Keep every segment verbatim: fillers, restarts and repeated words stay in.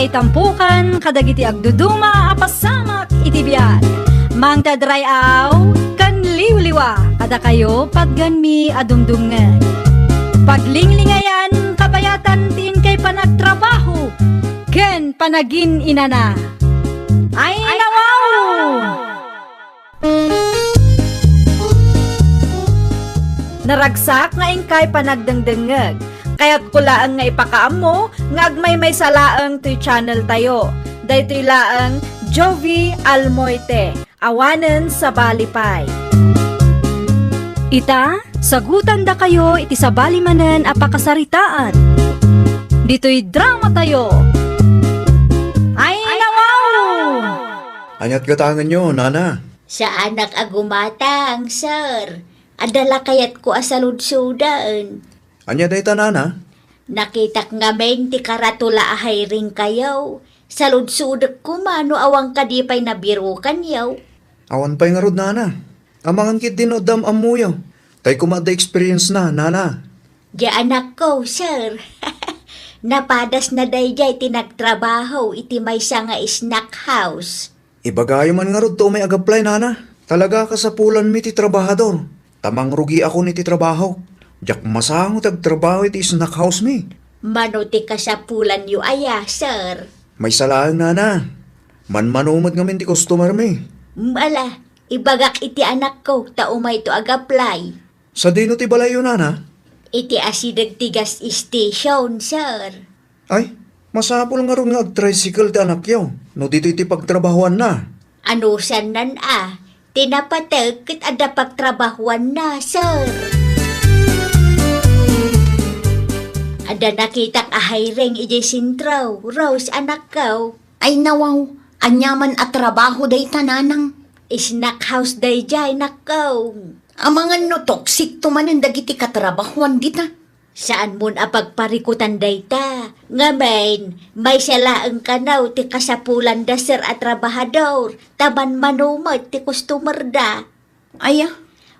Itampukan kadagiti agduduma a pasamak iti biag. Mangted ray-aw ken liwliwa kadakayo patganmi a dumdumngeg. Paglinglingayan, kabayatan ti inkay panagtrabaho ken panagin-inana. Ay, nawaw! Naragsak nga inkay panagdengdengngeg. Kayatko laeng nga ipakaammo nga agmaymaysa laeng toy channel tayo. Daytoy laeng Jovi Almoite, awanen sabali pay. Ita, sagutandakayo iti sabali manen a pakasaritaan. Ditoy drama tayo. Ay, nawaw! Aniat gatangenyo, nana? Saanak a gumatang, sir. Adda la kayatko a saludsoden. Ania dayta, nana? Nakitak ngamin ti karatula a hiringkayo. Saludsodek koma no awan kadi pay nabirukanyo. Awan pay ngarud, nana. Amangan ketdi no adda am-ammoyo. Tay koma adda experience na, nana. Di anakko, sir. Napadas na daydiay ti nagtrabaho iti maysa nga snack house. Ibagayo man ngarud ta umay ag-apply, nana. Talaga kasapulanmi ti trabahador. Ta mangrugiakon iti trabahok. Diak masango ti agtrabaho iti snack house mi. Mano ti kasapulanyo aya, sir? Maysa laeng, nana. Manmano met ngamin ti customer mi. Ala, ibagak iti anakko ta umayto ag-apply. Sadino ti balayyo, nana? Iti asideg ti gas station, sir. Ay, masapul ngarud nga ag-tricycle ti anakyo no ditoy ti pagtrabahoanna. Anusannan a, ti napateg ket adda pagtrabahoanna, sir. Adda nakitak a hiring idiay sentro, Rose, anakko. Ay nawaw, ania man a trabaho dayta, nanang? Snack house daydiay, nakko. Amangan no toxic to manen dagiti katrabahoan dita. Saanmon a pagparikutan dayta. Ngamin, maysa laeng kano ti kasapulanda, sir, a trabahador, ta manmano met ti customer da. Aya?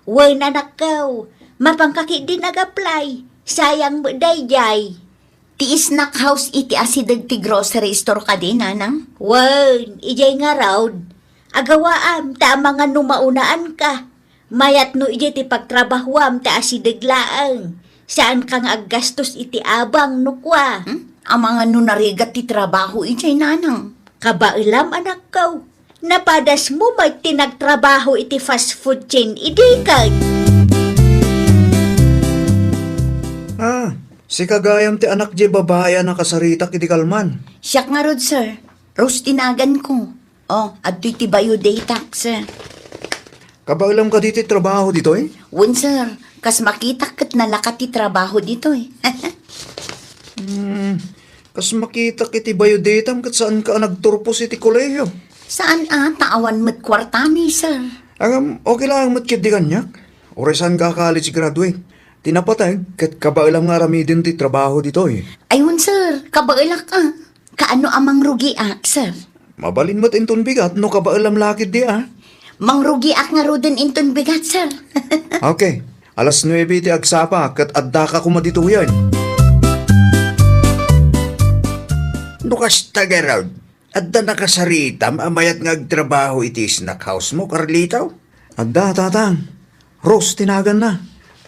Wen, anakko, mapanka ketdin ag-apply. Sayang met daydiay. Ti snack house iti asideg ti grocery store kadi, nanang? Wen, idiay ngarud. Agawaam ta amangan no maunaanka. Mayat no idiay ti pagtrabahoam ta asideg laeng. Saanka nga aggastos iti abang no kua. Hmm? Amangan no narigat ti trabaho idiay, nanang? Kabaelam, anakko. Napadasmo met ti nagtrabaho iti fast food chain idi ket. Ah, sika gayam ti anak diay babai a nakasaritak idi kalman. Siak ngarud, sir. Rose ti naganko. Oh, adtoy ti bayo daytak, sir. Kabaelam kadi ti trabaho ditoy? Wen, sir. Kas makitak ket nalakat ti trabaho ditoy. Hmm, kas makitak iti bayo daytam ket saanka a nagturpos iti kolehio? Saan a, ta awan met kuartami, sir. Ngem, okay laeng met ketdi kaniak. Uray saanka a college graduate. Ti napateg, ket kabaelam nga aramiden ti trabaho ditoy. Ay, wen, sir. Kabaelak a. Kaano a mangrugiak, sir? Mabalin met inton bigat no kabaelam la ketdi a. Mangrugiak ngaruden inton bigat, sir. Okay. Alas nuebe ti agsapa ket addaka koma ditoyen. No kasta ngarud, adda nakasaritam a mayat nga agtrabaho iti snack house mo, Carlito? Adda, tatang. Rose ti naganna.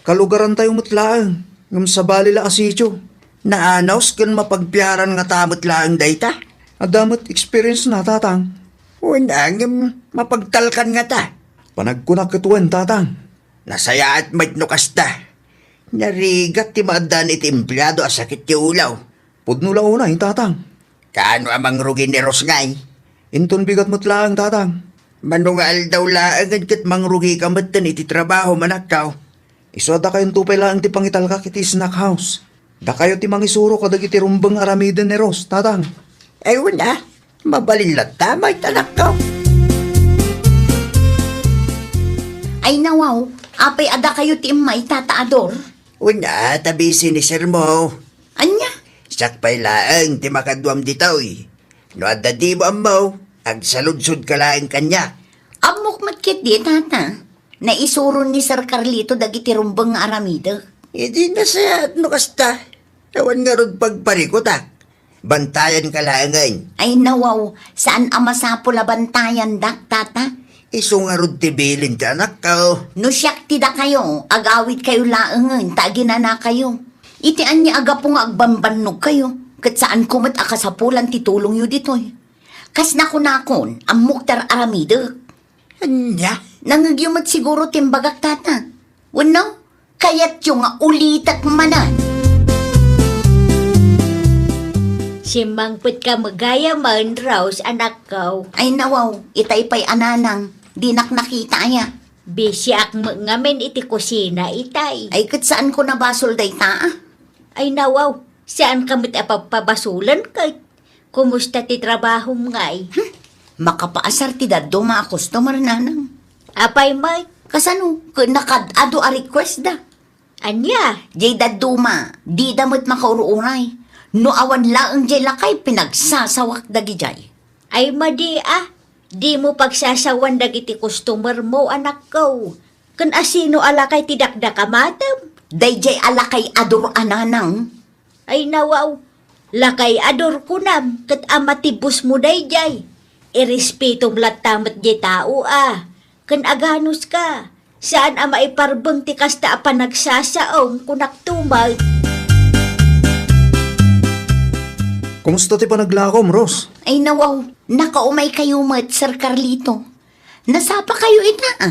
Kalugarantayo met laeng, ngem sabali la a sitio. Naanus ken mapagpiaran ngata met laeng dayta. Adda met experience na, tatang. Wen, ngem mapagtalkan ngata. Panagkunak ket wen, tatang. Nasayaat met no kasta. Narigat ti maaddaan iti empleado a sakit ti ulo. Pudno la unay, tatang. Kaano a mangrugi ni Rose ngay? Inton bigat met laeng, tatang. Mano nga aldaw laengen ket mangrugika metten iti trabaho, manakkaw. Isu a dakayonto pay laeng ti pangitalkak iti snack house. Dakayo ti mangisuro kadagiti rumbeng nga aramiden ni Rose, tatang. Ay, wen a, mabalin latta, mayta, anakkaw. Ay, nawaw, apay a dakayo ti immayta, Tata Ador? Wen a, ta busy ni sir mo. Ania? Siak pay laeng ti makaduam ditoy. No adda dimo ammo, agsaludsodka laeng kaniak. Ammok met ketdi, tata. Naisuro ni Sir Carlito dagiti rumbeng nga aramidek. Idi nasayaat no kasta. Awan ngarud pagparikutak. Bantayanka laengen. Ay, nawaw, saan a masapul a bantayandak, tata? Isu ngarud ti bilin ti anakko. No siak ti dakayo, agawidkayo laengen ta aginanakayo. Iti ania a gapu nga agbambannogkayo, ket saanko met a kasapulan ti tulongyo ditoy. Kas nakunakon, ammok ti ar-aramidek. Ania? Nangngegyo met siguro ti imbagak, tata. Wenno, kayatyo nga ulitek manen? Simmangpetka met gayamen, Rose, anakko. Ay, nawaw, itay pay a nanang, dinak nakita aya. Bisiak met ngamin iti kusina itay. Ay, ket saanko a basol dayta, a? Ay, nawaw, saanka met a pabpabasolen ket. Kumusta ti trabahom ngay? Hmm? Makapaasar ti dadduma a customer, nanang. Apay met? Kasano? Ket nakad-adu a request da. Ania? Jay dadduma, dida met makaur-uray. No awan laeng jay lakay, pinagsasawak dagijay. Ay, madi a, dimo pagsasawan dagiti customer mo, anakko. Ken asino a lakay ti dakdakamatem? Dayjay a lakay a dur a nanang. Ay, nawaw, lakay a dur kunam ket a matibusmo dayjay. Irespetom latta met jay tao a. Ken aganuska, saan a maiparbeng ti kasta a panagsasaom, kunakto met. Kumusta ti panaglakom, Rose? Ay, nawaw, nakaumaykayo met, Sir Carlito. Nasapakayo ita, a?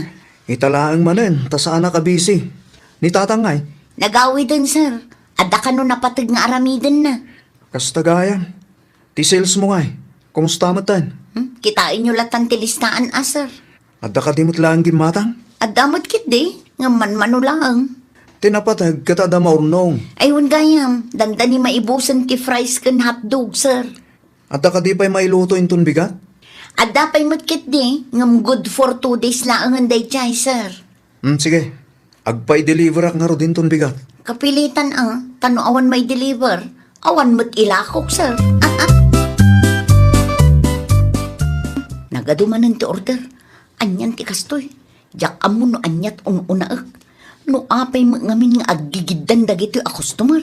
Ita laeng manen, ta saanak a busy. Ni tatang ngay? Nagawiden, sir. Adda kano napateg nga aramidenna. Kasta gayam. Ti sales mo ngay, kumusta metten? Hmm? Kitaenyo latan ti listaan a, sir. Adda kadi met laeng gimmatang? Adda met ketdi, ngem manmano laeng. Ti napateg ket adda maurnong. Ay, wen gayam, dandani maibusen ti fries ken hotdog, sir. Adda kadi pay mailuto inton bigat? Adda pay met ketdi, ngem good for two days laengen dayjay, sir. Hmm, sige. Agpa-ideliverak ngarud inton bigat. Kapilitan a, ta no awan maideliver, awan met ilakok, sir. Nagadu manen ti order. Anian ti kastoy? Diak ammo no aniat un-unaek. No apay met ngamin nga aggigiddan dagitoy a customer.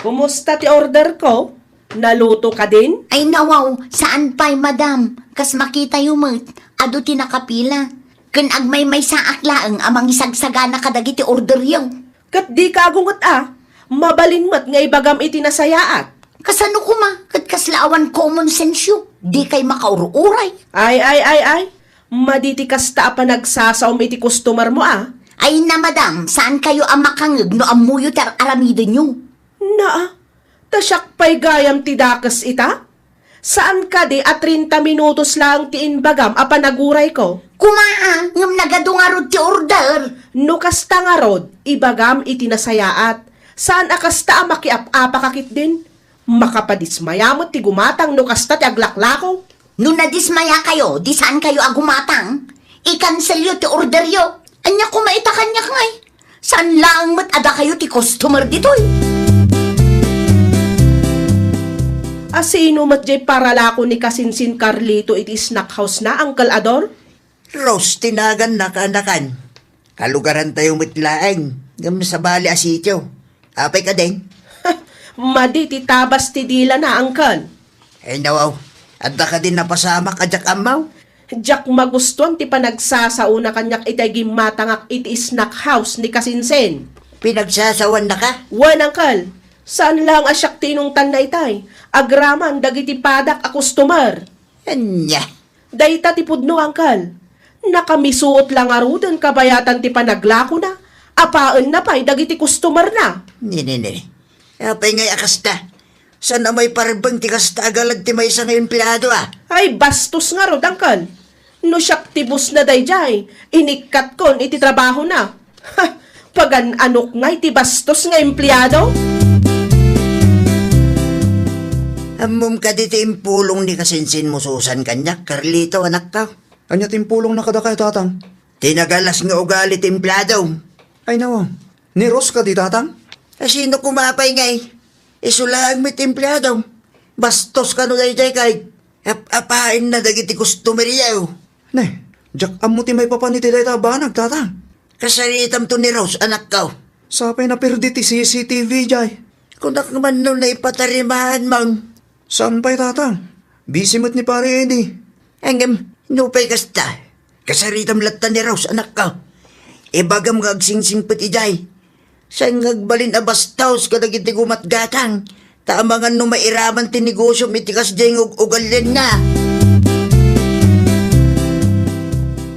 Kumusta ti orderko? Naluto kadin? Ay, nawaw, saan pay, madam. Kas makitayo met, adu ti nakapila. Ken agmaymaysaak laeng a mangisagsagana kadagiti orderyo. Ket dika agunget a, mabalin met nga ibagam iti nasayaat. Kasano koma, ket kasla awan common sense-yo, dikay makaur-uray. Ay, ay, ay, ay, madi ti kasta a panagsasaom iti customer mo a. Ay na, madam, saankayo a makangeg no ammoyo ti ar-aramidenyo. Naa, ta siak pay gayam ti dakes ita? Saan kadi a treinta minutos laeng ti imbagam a panagurayko? Koma a, ngem nagadu ngarud ti order. No kasta ngarud, ibagam iti nasayaat. Saan a kasta a makiap-apaka ketdin? Makapadismaya met ti gumatang no kasta ti aglaklako. No nadismayakayo, di saankayo a gumatang. Ikanselyo ti orderyo. Ania koma ita kaniak ngay? Saan laeng met a dakayo ti customer ditoy? Asino met jay paralako ni kasinsin Carlito iti snack house na, Uncle Ador? Rose ti naganna, kaanakan. Kalugarantayo met laeng, ngem sabali a sitio. Apay kadin? Madi ti tabas ti dilana, Uncle. Ay, nawaw. Adda kadin napasamak a diak ammo? Diak magustuan ti panagsasaona kaniak itay gimmatangak iti snack house ni kasinsin. Pinagsasawannaka? Wen, Uncle. Saan laeng a siak ti inungtanna itay. Agraman dagiti padak a customer. Ania? Dayta ti pudno, Uncle. Nakamisuot la ngaruden kabayatan ti panaglakona. Apaenna pay dagiti customer-na. Ni, ni, ni. Apay ngay a kasta? Saan a maiparbeng ti kasta a galag ti maysa nga empleado a? Ay, bastos ngarud, Uncle. No siak ti boss-na dayjay, inikkatkon iti trabahona. Ha! Pagan-anok ngay ti bastos nga empleado? Ammom kadi ti impulong ni kasinsinmo Susan kaniak, Carlito, anakko? Ania ti impulongna kadakayo, Tatang? Ti nagalas nga ugali ti empleado. Ay, nawaw. Ni Rose kadi, Tatang? Asino koma pay ngay? Isu laeng met ti empleado. Bastos kano daydiay kay ap-apaenna dagiti customer-yo. Ne, diak ammo ti maipapan iti dayta a banag, Tatang. Kasaritamto ni Rose, anakko. Sapay naperdi ti C C T V jay. Kunak man no naipatarimaan, Mang. Saan pay, Tatang? Busy met ni Pare Eddie. Ngem, nupay kasta, kasaritam latta ni Rose, anakko. Ibagam nga agsingsingpet idiay. Saan nga agbalin a bastos kadagiti gumatgatang, ta amangan no mairaman ti negosiom iti kasdiay nga ug-ugalianna.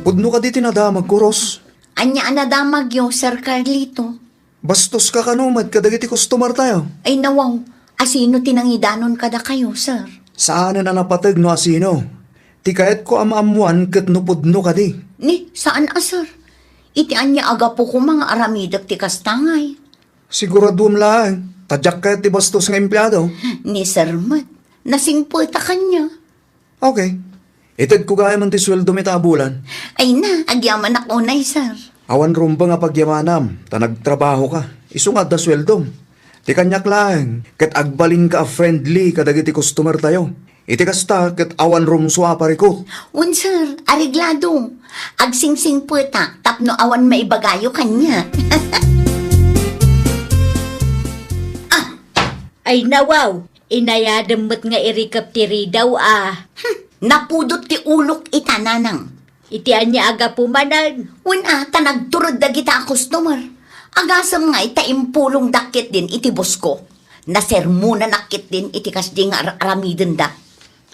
Pudno kadi ti nadamagko, Rose? Ania a nadamagyo, Sir Carlito? Bastoska kano met kadagiti customer tayo? Ay, nawaw. Asino ti nangidanon kadakayo, sir? Saanen a napateg no asino. Ti kayatko a maammuan ket no pudno kadi. Ni, saan a, sir? Iti ania a gapu koma nga aramidek ti kasta ngay? Siguraduem laeng, ta diak kayat ti bastos nga empleado. Ni sir met, nasingpeta kaniak. Okay. Itedko gayam ti sueldom ita a bulan. Ay na, agyamanak unay, sir. Awan rumbeng a pagyamanam, ta nagtrabahoka. Isu nga adda sueldom. Ti kaniak laeng, ket agbalinka a friendly kadagiti customer tayo. Iti kasta, ket awan rumsua a parikut. Wen, sir, areglado. Agsingsingpetak tapno awan maibagayo kaniak. Ah, Ay, nawaw, inayadem met nga irikep ti ridaw a. Hmm, napudot ti ulok ita, nanang. Iti ania a gapu manen? Wen a, ta nagturod dagita a customer. Agasem nga ita impulongdak ketdin iti bosko. Nasermonanak ketdin iti kasdi nga ar-aramidenda.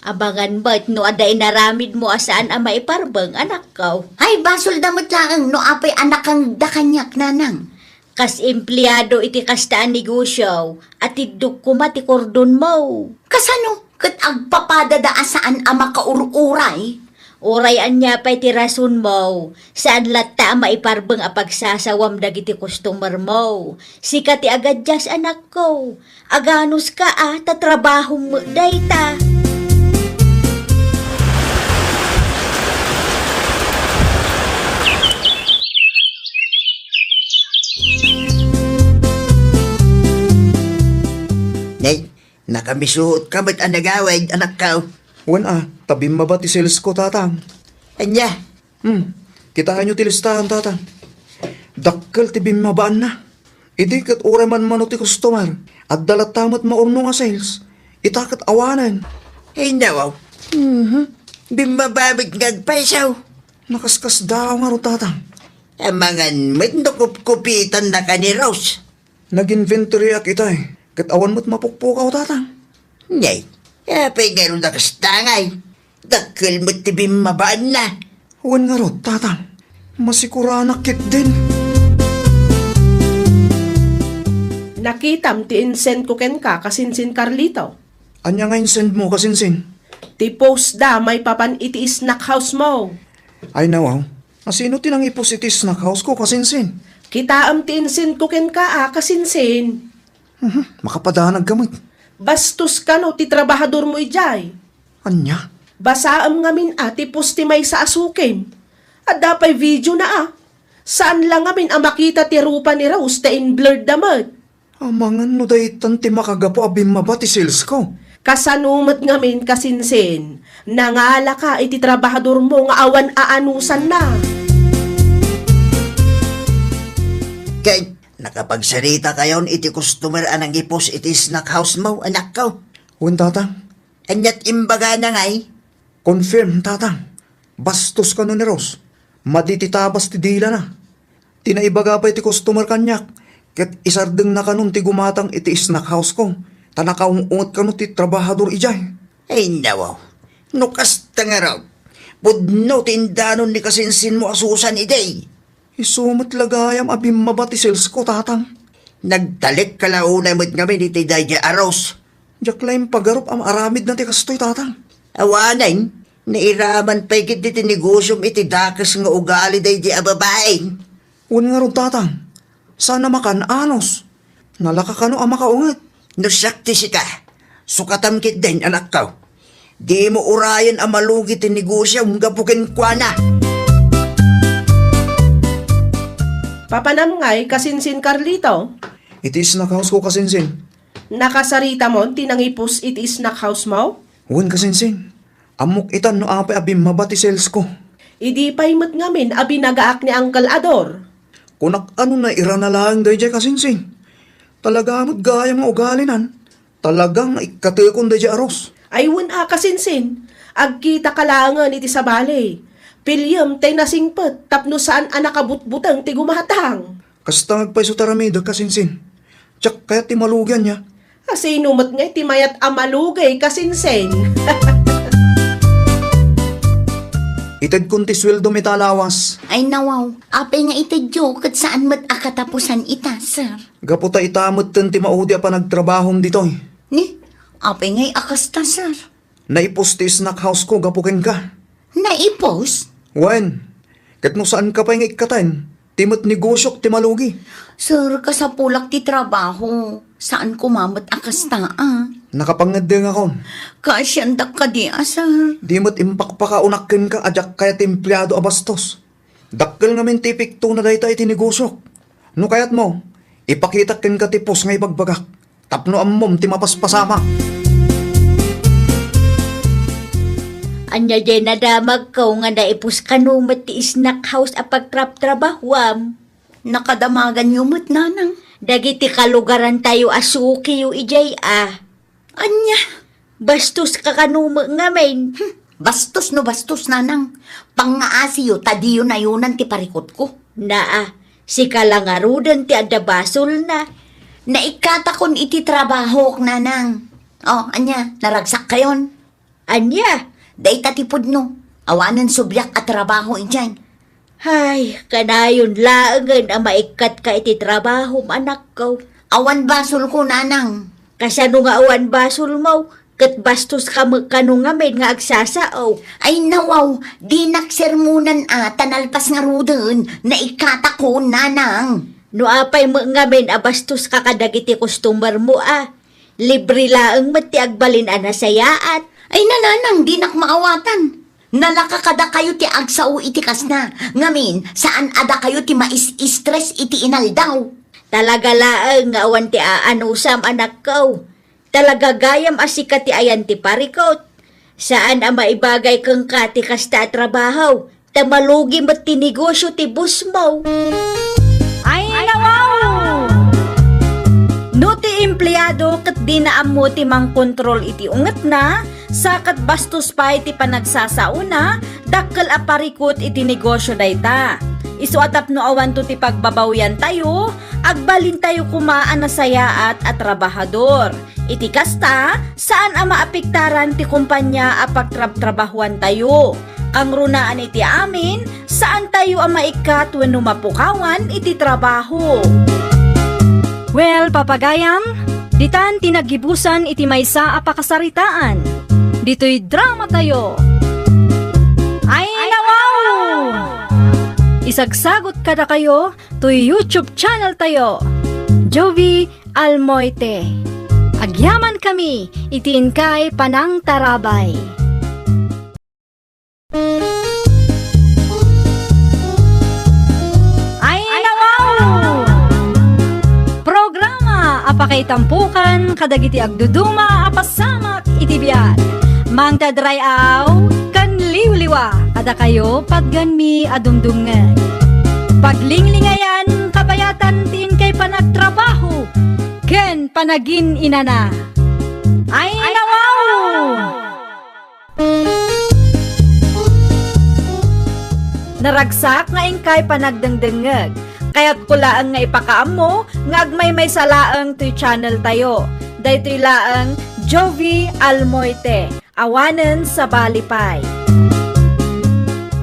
Amangan met no adda inaramidmo a saan a maiparbeng, anakko. Ay, basolda met laeng no apay a nakangda kaniak, nanang. Kas empleado iti kasta a negosio, atiddok koma ti kordonmo. Kasano ket agpapadada a saan a makaur-uray? Uray ania pay ti rasonmo, saan latta a maiparbeng a pagsasawam dagiti customermo. Sika ti agaddias, anakko. Aganuska a, ta trabahom met dayta. Nay, nakamisuotka met a nagawid, anakko. Wen a, ta bimmaba ti salesko, Tatang. Ania? Hmm, kitaenyo ti listahan, Tatang. Dakkel ti bimmabaanna. Idi ket uray manmano ti customer, adda latta met maurnong a sales. Ita ket awanen. Ay, nawaw. Mhm. Bimmaba met nga agpayso. Nakaskasdaaw ngarud, Tatang. Amangan met no kupkupitannaka ni Rose. Nag-inventoryak itay, ket awan met mapukpukaw, Tatang. Nay, apay ngarud a kasta ngay? Dakkel met ti bimmabaanna. Wen ngarud, Tatang. Masikuranak ketdin. Nakitam ti insendko kenka, kasinsin, Carlito. Ania nga insendmo, kasinsin? Ti postda maipapan iti snack housemo. Ay, nawaw. Asino ti nangipost iti snack houseko, kasinsin? Kitaem ti insendko kenka a, kasinsin. Mhm, makapadanagka met. Bastos kano ti trabahadormo idiay. Ania? Basaem ngamin a ti post ti maysa a sukim. Adda pay videona a. Saan la ngamin a makita ti rupa ni Rose ta in-blurred da met. Amangan no daytan ti makagapu a bimmaba ti salesko. Kasano met ngamin, kasinsin? Nangalaka iti trabahadormo nga awan aanusanna. Ket nakapagsarita kayon iti customer a nangipost iti snack housemo, anakko? Wen, Tatang. Aniat imbagana ngay? Confirm, Tatang. Bastos kano ni Rose. Madi ti tabas ti dilana. Ti naibaga pay ti customer kaniak, ket isardengna kanon ti gumatang iti snack houseko, ta nakaung-unget kano ti trabahador idiay. Ay, nawaw. No kasta ngarud, pudno ti indanon ni kasinsinmo a Susan idi. Isu met la gayam a bimmaba ti salesko, Tatang. Nagtalekka la unay met ngamin iti daydiay a Rose. Diak la impagarup a maaramidna ti kastoy, Tatang. Awanen, nairaman pay ketdi ti negosiom iti dakes nga ugali daydi a babai. Wen ngarud, Tatang, saan a makan-anos. Nalaka kano a makaunget. No siak ti sika, sukatam ketdin, anakko. Dimo urayen a malugi ti negosiom gapu kenkuana. Papanam ngay, kasinsin, Carlito? Iti snack houseko, kasinsin. Nakasaritamon ti nangipus iti snack housemo? Wen, kasinsin. Ammok itan no apay a bimmaba ti salesko. Idi pay met ngamin a binagaak ni Uncle Ador. Kunak a no nairana laeng daydiay, kasinsin. Talaga met gayam nga ugalinan. Talaga nga ikkatekon daydiay arus. Ay, wen a, kasinsin. Agkitaka laengen iti sabali. Piliem tay nasingpet tapno saan a nakabutbuteng ti gumatang. Kasta nga agpayso ti aramidek, kasinsin. Diak kayat ti malugi, ania? A, sino met ngay ti mayat a malugi, kasinsin? Itedkon ti sueldom ita a lawas. Ay, nawaw. Apay nga itedyo ket saan met a katapusan ita, sir? Gapu ta ita metten ti maudi a panagtrabahom ditoy. Ni? Apay ngay a kasta, sir? Naipos ti snack house ko gapu kenka. Naipos? Wen, ket no saanka pay nga ikkaten, ti met negosiok ti malugi. Sir, kasapulak ti trabaho. Saan koma met a kasta, a. Nakapangngeddengakon. Kaasiandak kadi a, sir. Di met impakpakaunak kenka a diak kayat ti empleado a bastos. Dakkel ngamin ti epektona dayta iti negosiok. No kayatmo, ipakitak kenka ti post nga ibagbagak tapno ammom ti mapaspasamak. Ania diay nadamagko nga naipos kano met ti snack house a pagtraptrabahuam? Nakadamaganyo met, nanang. Dagiti kalugarantayo a sukiyo idiay a. Ania? Bastoska kano met ngamin? Hmm, bastos no bastos, nanang. Pangngaasiyo ta diyo nayonan ti parikutko. Naa, sika la ngaruden ti adda basolna. Naikkatakon iti trabahok, nanang. O, ania, naragsakkayon? Ania? Dayta ti pudno. Awanen subliak a trabaho idiay. Hay, kanayon laengen a maikkatka iti trabahom, anakko. Awan basolko, nanang. Kasano nga awan basolmo? Ket bastoska met kano ngamin nga agsasao. Ay, nawaw, dinak sermonan a ta nalpas ngaruden, naikkatakon, nanang. No apay met ngamin a bastoska kadagiti customermo a, libre laeng met ti agbalin a nasayaat. Ay, nanang, dinak maawatan. Nalaka kadakayo ti agsao iti kasna. Ngamin, saan a dakayo ti mais-stress iti inaldaw. Talaga laeng nga awan ti aanusam, anakko. Talaga gayam a sika ti ayan ti parikut. Saan a maibagay kenka ti kasta a trabaho, ta malugi met ti negosio ti bossmo. Ay, nawaw! No ti empleado ket dina ammo ti mangkontrol iti ungetna, sa ket bastos pay ti panagsasaona, dakkel a parikut iti negosio dayta. Isu a tapno awanto ti pagbabawiantayo, agbalintayo koma a nasayaat a trabahador. Iti kasta, saan a maapektaran ti kompania a pagtrabtrabahoantayo. Kangrunaan iti amin, saantayo a maikkat wenno mapukawan iti trabaho. Well, papagayam, ditan ti naggibusan iti maysa a pakasaritaan. Ditoy dramatayo. Ay, nawaw! Isagsagot kadakayo toy YouTube channel tayo, Jovi Almoite. Agyamankami iti inkay panangtarabay. Ay, nawaw! Programa a pakaitampokan kadagiti agduduma a pasamak iti biag. Mangted ray-aw ken liwliwa kadakayo patgenmi a dumdumngeg. Paglinglingayan, kabayatan ti inkay panagtrabaho ken panagin-inana. Ay, nawaw! Naragsak nga inkay panagdengdengngeg. Kayatko laeng nga ipakaammo nga agmaymaysa laeng toy channel tayo. Daytoy laeng Jovi Almoite. Awanen sabali pay.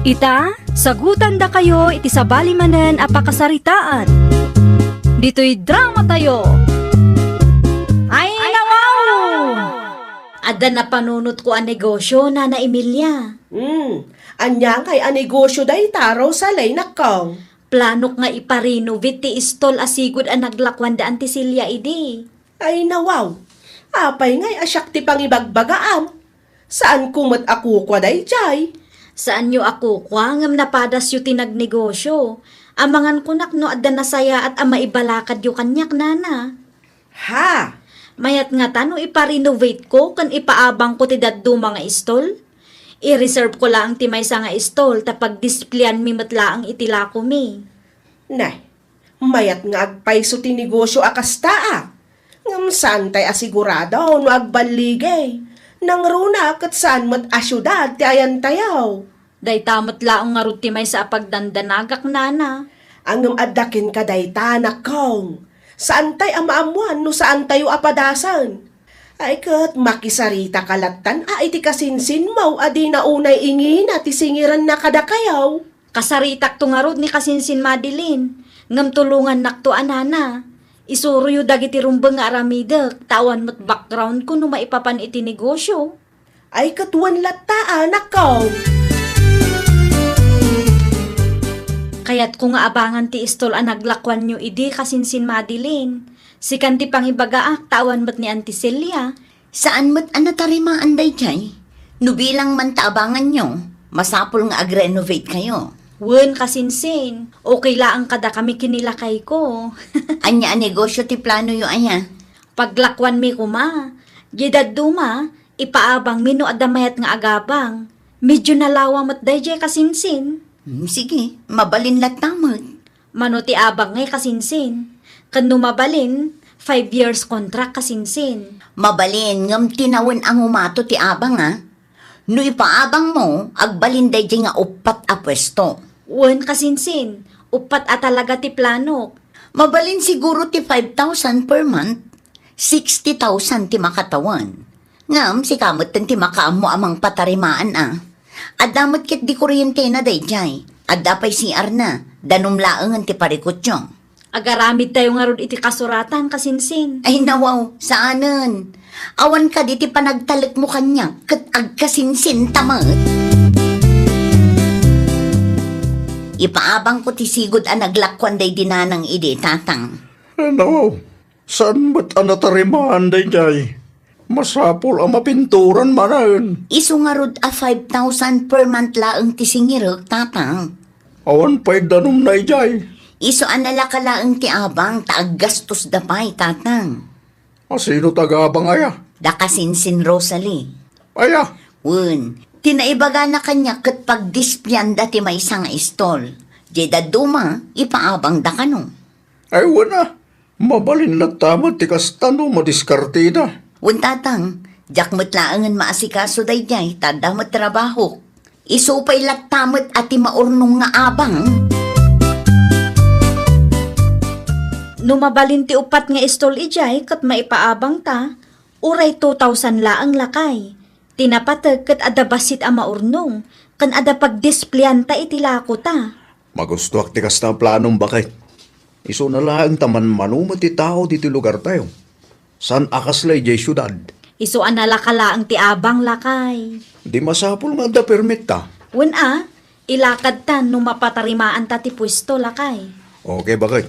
Ita, sagutandakayo iti sabali manen a pakasaritaan. Ditoy dramatayo. Ay, nawaw! Adda napanunotko a negosio, Nana Emilia. Hmm, ania ngay a negosio dayta, Rosalie, nakkaw? Planok nga ipa-renovate ti istol a sigud a naglakuan da Auntie Celia idi. Ay, nawaw. Apay ngay a siak ti pangibagbagaam? Saanko met a kukua daydiay. Saanyo a kukua ngem napadasyo ti nagnegosio. Amangan kunak no adda nasayaat a maibalakadyo kaniak, nana. Ha? Mayat ngata no ipa-renovate ko ken ipaabangko ti dadduma nga istol? I-reserve ko laeng ti maysa nga istol ta pagdispleyanmi met laeng iti lakomi. Nay, mayat nga agpayso ti negosio a kasta, a. Ngem saantay a sigurado no agballigay. Nangruna ket saan met a siudad ti ayantayo. Dayta met laeng ngarud ti maysa a pagdandanagak, nana. Ngem adda kenka dayta, nakkong. Saantay a maammoan no saantayo a padasen. Ay ket makisarita ka lattan a iti kasinsinmo a dina unay ingina ti singirenna kadakayo. Kasaritakto ngarud ni kasinsin Madeline, ngem tulongannakto a, nana. Isuroyo dagiti rumbeng nga aramidek, ta awan met background ko no maipapan iti negosyo. Ay, ket wen latta, anakko. Kayatko nga abangan ti istol a naglakuanyo idi, kasinsin Madeline. Sikan ti pangibagaak, ta awan met ni Auntie Celia. Saan met a natarimaan daydiay? No bilang man ta abanganyo, masapul nga agrenovate kayo. Wen, kasinsin, okay laeng kadakami ken ni lakayko. Ania a negosyo ti planoyo aya? Paglakuanmi koma. Di dadduma, ipaabangmi no adda mayat nga agabang. Medyo nalawa met daydiay, kasinsin. Hmm, sige, mabalin latta met. Mano ti abang ngay, kasinsin? Ken no mabalin, five years contract, kasinsin. Mabalin, ngem tinawen a ngumato ti abang, a. No ipaabangmo, agbalin daydiay nga uppat a puesto. Wen, kasinsin, uppat a talaga ti planok. Mabalin siguro ti five thousand per month, sixty thousand ti makatawen. Ngem sika metten ti makaammo a mangpatarimaan, a. Adda met ketdi kuryentena daydiay. Adda pay C R na, danum laengen ti parikutyo. Agaramidtayo ngarud iti kasuratan, kasinsin. Ay, nawaw, saanen. Awan kadi ti panagtalekmo kaniak ket agkasinsinta met. Ipaabangko ti sigud a naglakuan daydi nanang idi, tatang. Ay, nawaw. Saan met a natarimaan daydiay? Masapul a mapinturan manen. Isu ngarud a five thousand per month laeng ti singirek, tatang. Awan pay danum daydiay. Isu a nalaka laeng ti abang ta aggastos da pay, tatang. A, sino tagabang aya? Da kasinsin Rosalie. Aya? Wen, ti naibagana kaniak ket pagdisplayanda ti maysa nga istol. Di dadduma, ipaabangda kano. Ay, wen a. Mabalin latta met ti kasta no madiskarteda. Wen, tatang, diak met laengen maasikaso daydiay, ta adda met trabahok. Isu pay latta met a ti maurnong nga abang. No mabalin ti uppat nga istol idiay ket maipaabangta, uray two thousand laeng, lakay. Ti napateg ket adda bassit a maurnong, ken adda pagdisplayanta iti lakota. Magustoak ti kasta a planom, baket. Isuna laeng ta manmano met ti tao ditoy lugartayo. Saan a kasla idiay siudad. Isu a nalaka laeng ti abang, lakay. Di masapul nga adda permitta. Wen a, ilakadta no mapatarimaanta ti puesto, lakay. Okay, baket.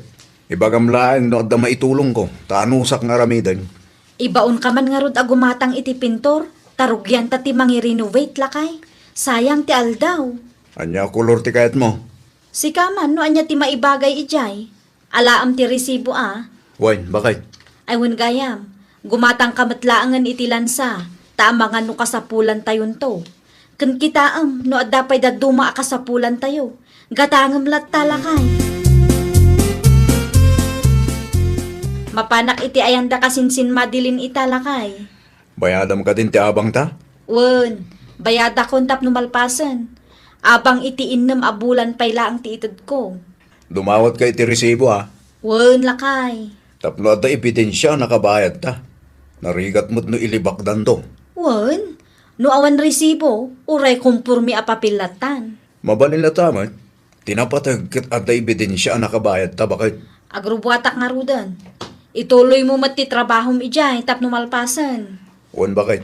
Ibagam laeng no adda maitulongko, ta anusak nga aramiden. Ibaonka man ngarud a gumatang iti pintor, ta rugianta ti mangirenovate, lakay. Sayang ti aldaw. Ania a kolor ti kayatmo? Sika man, no ania ti maibagay idiay. Alaem ti resibo a. Wen, baket. Ay, wen gayam. Gumatangka met laengen iti lansa, ta amangan no kasapulantayonto. Ken kitaem, no adda pay dadduma a kasapulantayo. Gatangem latta, lakay. Mapanak iti ayanda kasinsin Madeline ita, lakay. Bayadam kadin ti abangta? Wen, bayadakon tapno malpasen. Abang iti innem a bulan pay laeng ti itedko. Dumawatka iti resibo, a? Wen, lakay. Tapno adda ebidensia a nakabayadta. Narigat met no ilibakdanto. Wen, no awan resibo, uray komporme a papel lattan. Mabalin latta met, ti napateg ket adda ebidensia a nakabayadta, baket. Agrubuatak ngaruden. Ituloymo met ti trabahom idiay tapno malpasen. Wen, baket.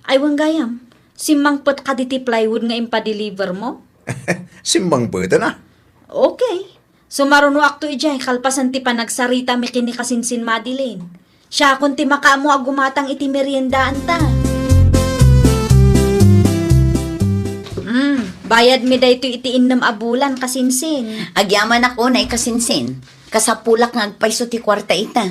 Ay, wen gayam, simmangpet kadi ti plywood nga impadelivermo? Simmangpeten a. Okay. Sumarunoakto idiay kalpasan ti panagsaritami ken ni kasinsin Madeline. Siakon ti makaammo a gumatang iti meriendaanta. Mm, bayadmi daytoy iti innem a bulan, kasinsin. Agyamanak unay, kasinsin. Kasapulak nga agpayso ti kuarta ita.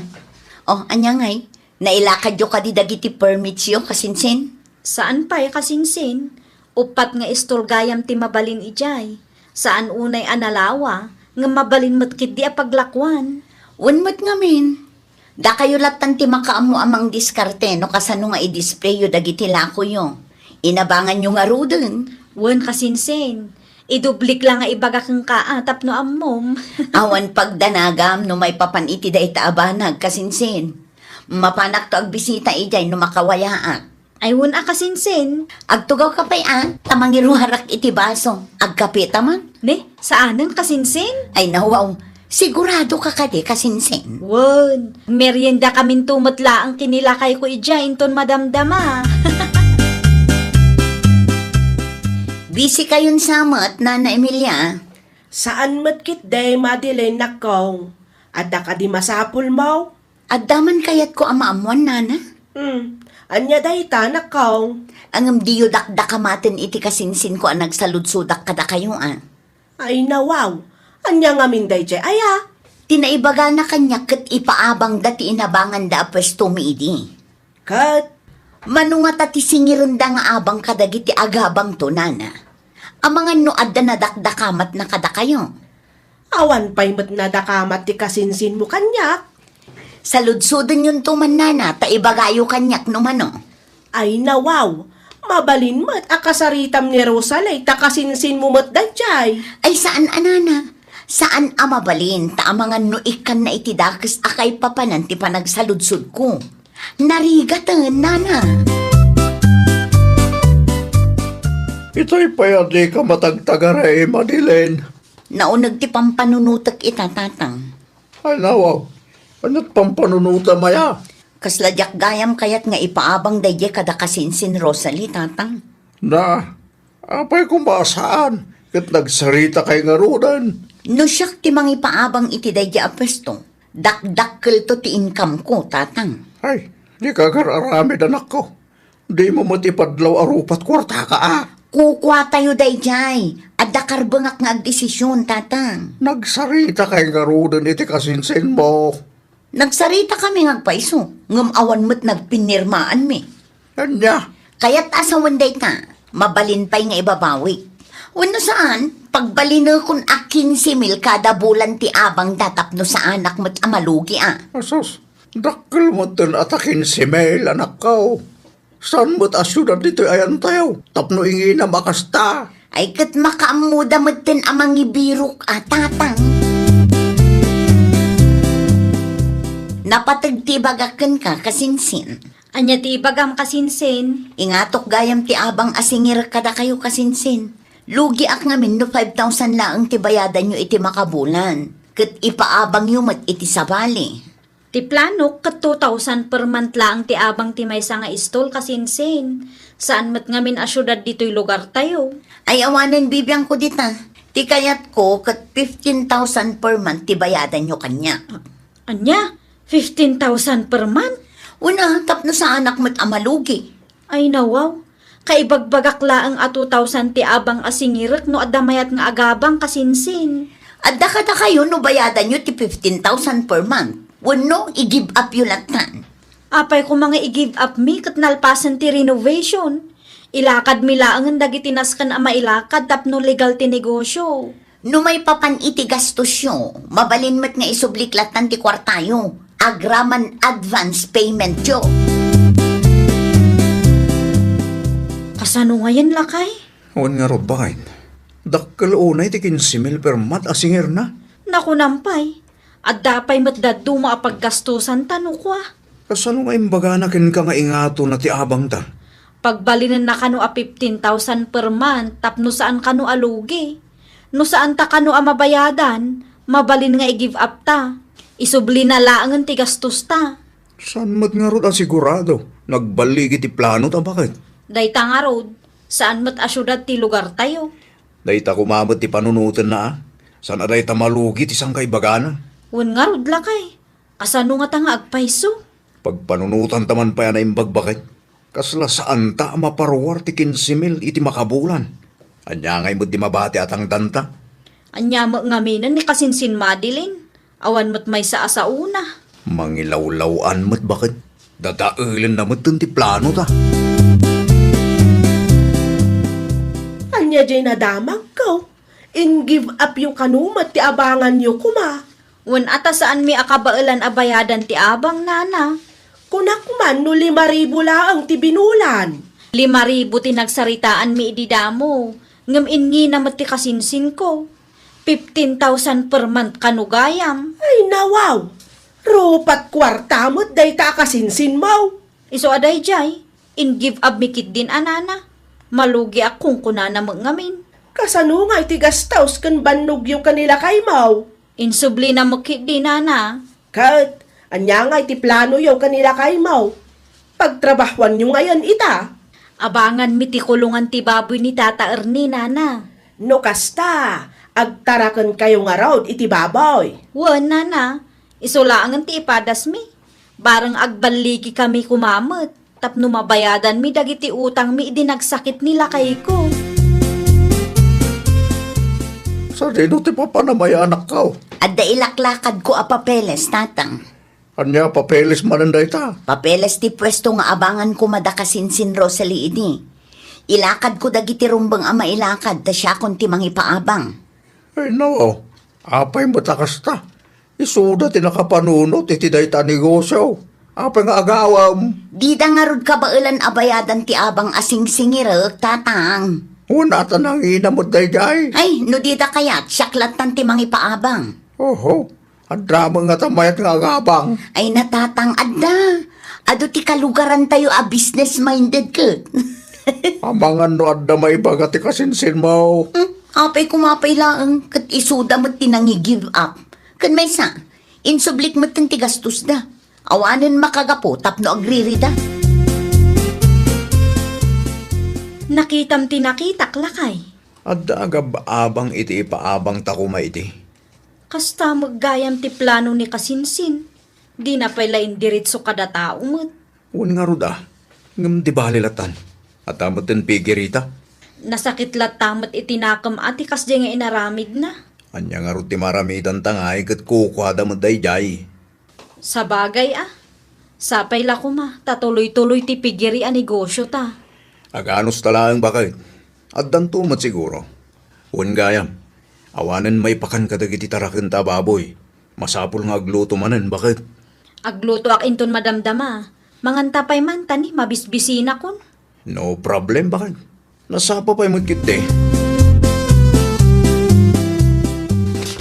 Oh, ania ngay? Nailakadyo kadi dagiti permitsyo, kasinsin? Saan pay, kasinsin. Uppat nga istor gayam ti mabalin idiay. Saan unay a nalawa, ngem mabalin met ketdi a paglakuan. Wen met ngamin, Dakayo lattan ti makaammo a mangdiskarte no kasano nga i-displayyo dagiti lakoyo. Inabanganyo ngaruden. Wen, kasinsin. Idublik la nga ibaga kenka a tapno ammom. Awan pagdanagam no maipapan iti dayta a banag, kasinsin. Mapanakto agbisita idiay no makawayaak. Ay, wen a, kasinsin. Agtugawka pay a, ta mangiruarak iti baso. Agkapeta man. Ne, saanen, kasinsin? Ay, nawaw. Siguradoka kadi, kasinsin? Wen, meriendakaminto met laeng ken ni lakayko idiay inton madamdama. Busy kayon sa met, Nana Emilia. Saan met ketdi, Madeline, nakkaw. Adda kadi masapulmo? Adda man kayatko a maammuan, Nana. Hmm. Ania dayta, nakkaw? Ngem diyo dakdakamaten iti kasinsinko a nagsaludsodak kadakayo, a. Ay, nawaw. Ania ngamin daydiay aya? Ti naibagana kaniak ket ipaabangda ti inabanganda a puesto mi idi. Ket? Mano ngata ti singirenda nga abang kadagiti agabangto, Nana? Amangan no adda nadakdakamatna kadakayo. Awan pay met nadakamat ti kasinsinmo kaniak. Saludsodenyon to man, Nana, ta ibagayo kaniak no mano. Ay, nawaw. Mabalin met a kasaritam ni Rosalie ta kasinsinmo met daydiay. Ay, saan a, Nana. Saan a mabalin ta amangan no ikkanna iti dakes a kaipapanan ti panagsaludsodko. Narigaten, Nana. Itay pay a dika matagtagari, Madeline. Nauneg ti pampanunotek ita, Tatang. Ay, nawaw. Aniat pampanunotam aya? Kasla diak gayam kayat nga ipaabang daydiay kada kasinsin Rosalie, Tatang. Na, apay koma a saan, ket nagsaritakay ngaruden. No siak ti mangipaabang iti daydiay a puesto, dakdakkelto ti income-ko, Tatang. Ay, dika agar-aramid, anakko. Dimo met ipadlaw a rupat kuartaka, a. Kukuatayo daydiay. Adda karbengak nga agdesision, Tatang. Nagsaritakay ngaruden iti kasinsinmo. Nagsaritakami nga agpayso, ngem awan met nagpinirmaanmi. Ania? Kayat a sawen dayta, mabalin pay nga ibabawik. Wenno saan, pagbalinekon a kinse mil kada bulan ti abangda tapno saanak met a malugi, a. Asus, dakkel metten a ta kinse mil, anakko. Saan met a siudad ditoy ayantayo tapno inginam a kasta? Ay, ket makaammoda metten a mangibirok a, Tatang. Napateg ti ibagak kenka, kasinsin. Ania ti ibagam, kasinsin? Ingatok gayam ti abang a singirek kadakayo, kasinsin. Lugiak ngamin no five thousand laeng ti bayadanyo iti makabulan, ket ipaabangyo met iti sabali. Ti planok ket two thousand per month laeng ti abang ti maysa nga stall, kasinsin. Saan met ngamin a siudad ditoy lugartayo. Ay, awanen bibiangko dita. Ti kayatko ket fifteen thousand per month ti bayadanyo kaniak. Ania? Fifteen thousand per month? Una, tapno saanak met a malugi. Ay, nawaw. Kaibagbagak laeng a two thousand ti abang a singirek no adda mayat nga agabang, kasinsin. Adda kadakayo no bayadanyo ti fifteen thousand per month wenno i-give up yo lattan. Apay koma nga i-give up mi ket nalpasen ti renovation? Ilakadmi laengen dagiti nasken a mailakad tapno legal ti negosio. No maipapan iti gastosyo, mabalin met nga isublik lattan ti kuartayo agraman advance paymentyo. Kasano ngayen, lakay? Wen ngarud, baket. Dakkel unay ti kinse mil per month a singirna. Nakunam pay, adda pay met dadduma a paggastosan ta no kua. Kasano nga imbagana kenka nga ingatonna ti abangta? Pagbalinenna kano a fifteen thousand per month tapno saan kano a lugi. No saanta kano a mabayadan, mabalin nga i-give up ta. Isublina laengen ti gastosta. Saan met ngarud a sigurado? Nagballigi ti planota, baket. Dayta ngarud, saan met a siudad ti lugartayo. Dayta koma met ti panunotenna, a. Saan a dayta malugi ti sangkaibagana. Wen ngarud, lakay. Kasano ngata nga agpayso? Pagpanunotanta man pay a naimbag, baket. Kasla saanta a maparuar ti kinse mil iti makabulan. Ania ngay met ti mabati a tangdanta? Ania met ngaminen ni kasinsin Madeline? Awan met maysa a saona. Mangilawlaw-an met, baket. Dadaelenna metten ti planota. Ania diay nadamagko? In-give up yo kano met ti abanganyo koma. Wen a ta saanmi a kabaelan a bayadan ti abang, nana. Kunak man no lima ribu laeng ti binulan. Lima ribu ti nagsaritaanmi idi damo, ngem ingina met ti kasinsinko. Fifteen thousand per month kano gayam. Ay, nawaw! Rupat kuarta met dayta a kasinsinmo. Isu a daydiay, in-give up mi ketdin a nana. Malugiak kunkunana met ngamin. Kasano ngay ti gastos ken bannogyo ken ni lakaymo? Insublina met ketdi, nana. Ket, ania ngay ti planoyo ken ni lakaymo? Pagtrabahoanyo ngayen ita? Abanganmi ti kulongan ti baboy ni Tata Ernie, nana. No kasta, agtarakenkayo ngarud iti baboy. Wen, nana. Isu laengen ti ipadasmi. Bareng agballigikami koma met tapno mabayadanmi dagiti utangmi idi nagsakit ni lakayko. Sadino ti papanam aya, anakko? Adda ilaklakadko a papeles, tatang. Ania a papeles manen dayta? Papeles ti puesto nga abangan koma da kasinsin Rosalie idi. Ilakadko dagiti rumbeng a mailakad ta siakon ti mangipaabang. Ay, no. Apay met a kasta? Isuda ti nakapanunot iti dayta a negosio. Apay nga agawem? Dida ngarud kabaelan a bayadan ti abang a singsingirek, tatang. Wen a ta nangina met daydiay. Ay, no dida kayat, siak lattan ti mangipaabang. Oho. Adda met ngata mayat nga agabang. Ay, natatang, adda. Adu ti kalugarantayo a business-minded ket. Amangan no adda maibaga ti kasinsinmo. Hmm, apay koma pay laeng, ket isuda met ti nangi-give up. Ken maysa, insublik metten ti gastosda. Awanen makagapu tapno agririda. Nakitam ti nakitak, lakay. Adda agab-abang iti ipaabangta koma idi. Kasta met gayam ti plano ni kasinsin. Dina pay la indiretso kada tao met. Wen ngarud a, ngem di bali lattan. Adda metten pigirita. Nasakit latta met iti nakem a ti kasdiay nga inaramidna. Ania ngarud ti maaramidanta ngay ket kukuada met daydiay? Sabagay a, sapay la koma ta tuloy-tuloy ti pigiri a negosiota. Aganusta laeng baket. Addanto met siguro. Wen gayam, awanen maipakan kadagiti tarakenta a baboy. Masapul nga agluto manen, baket. Aglutoak inton madamdama. Manganta pay man ta ni mabisbisinakon. No problem, baket. Nasapa pay met ketdi.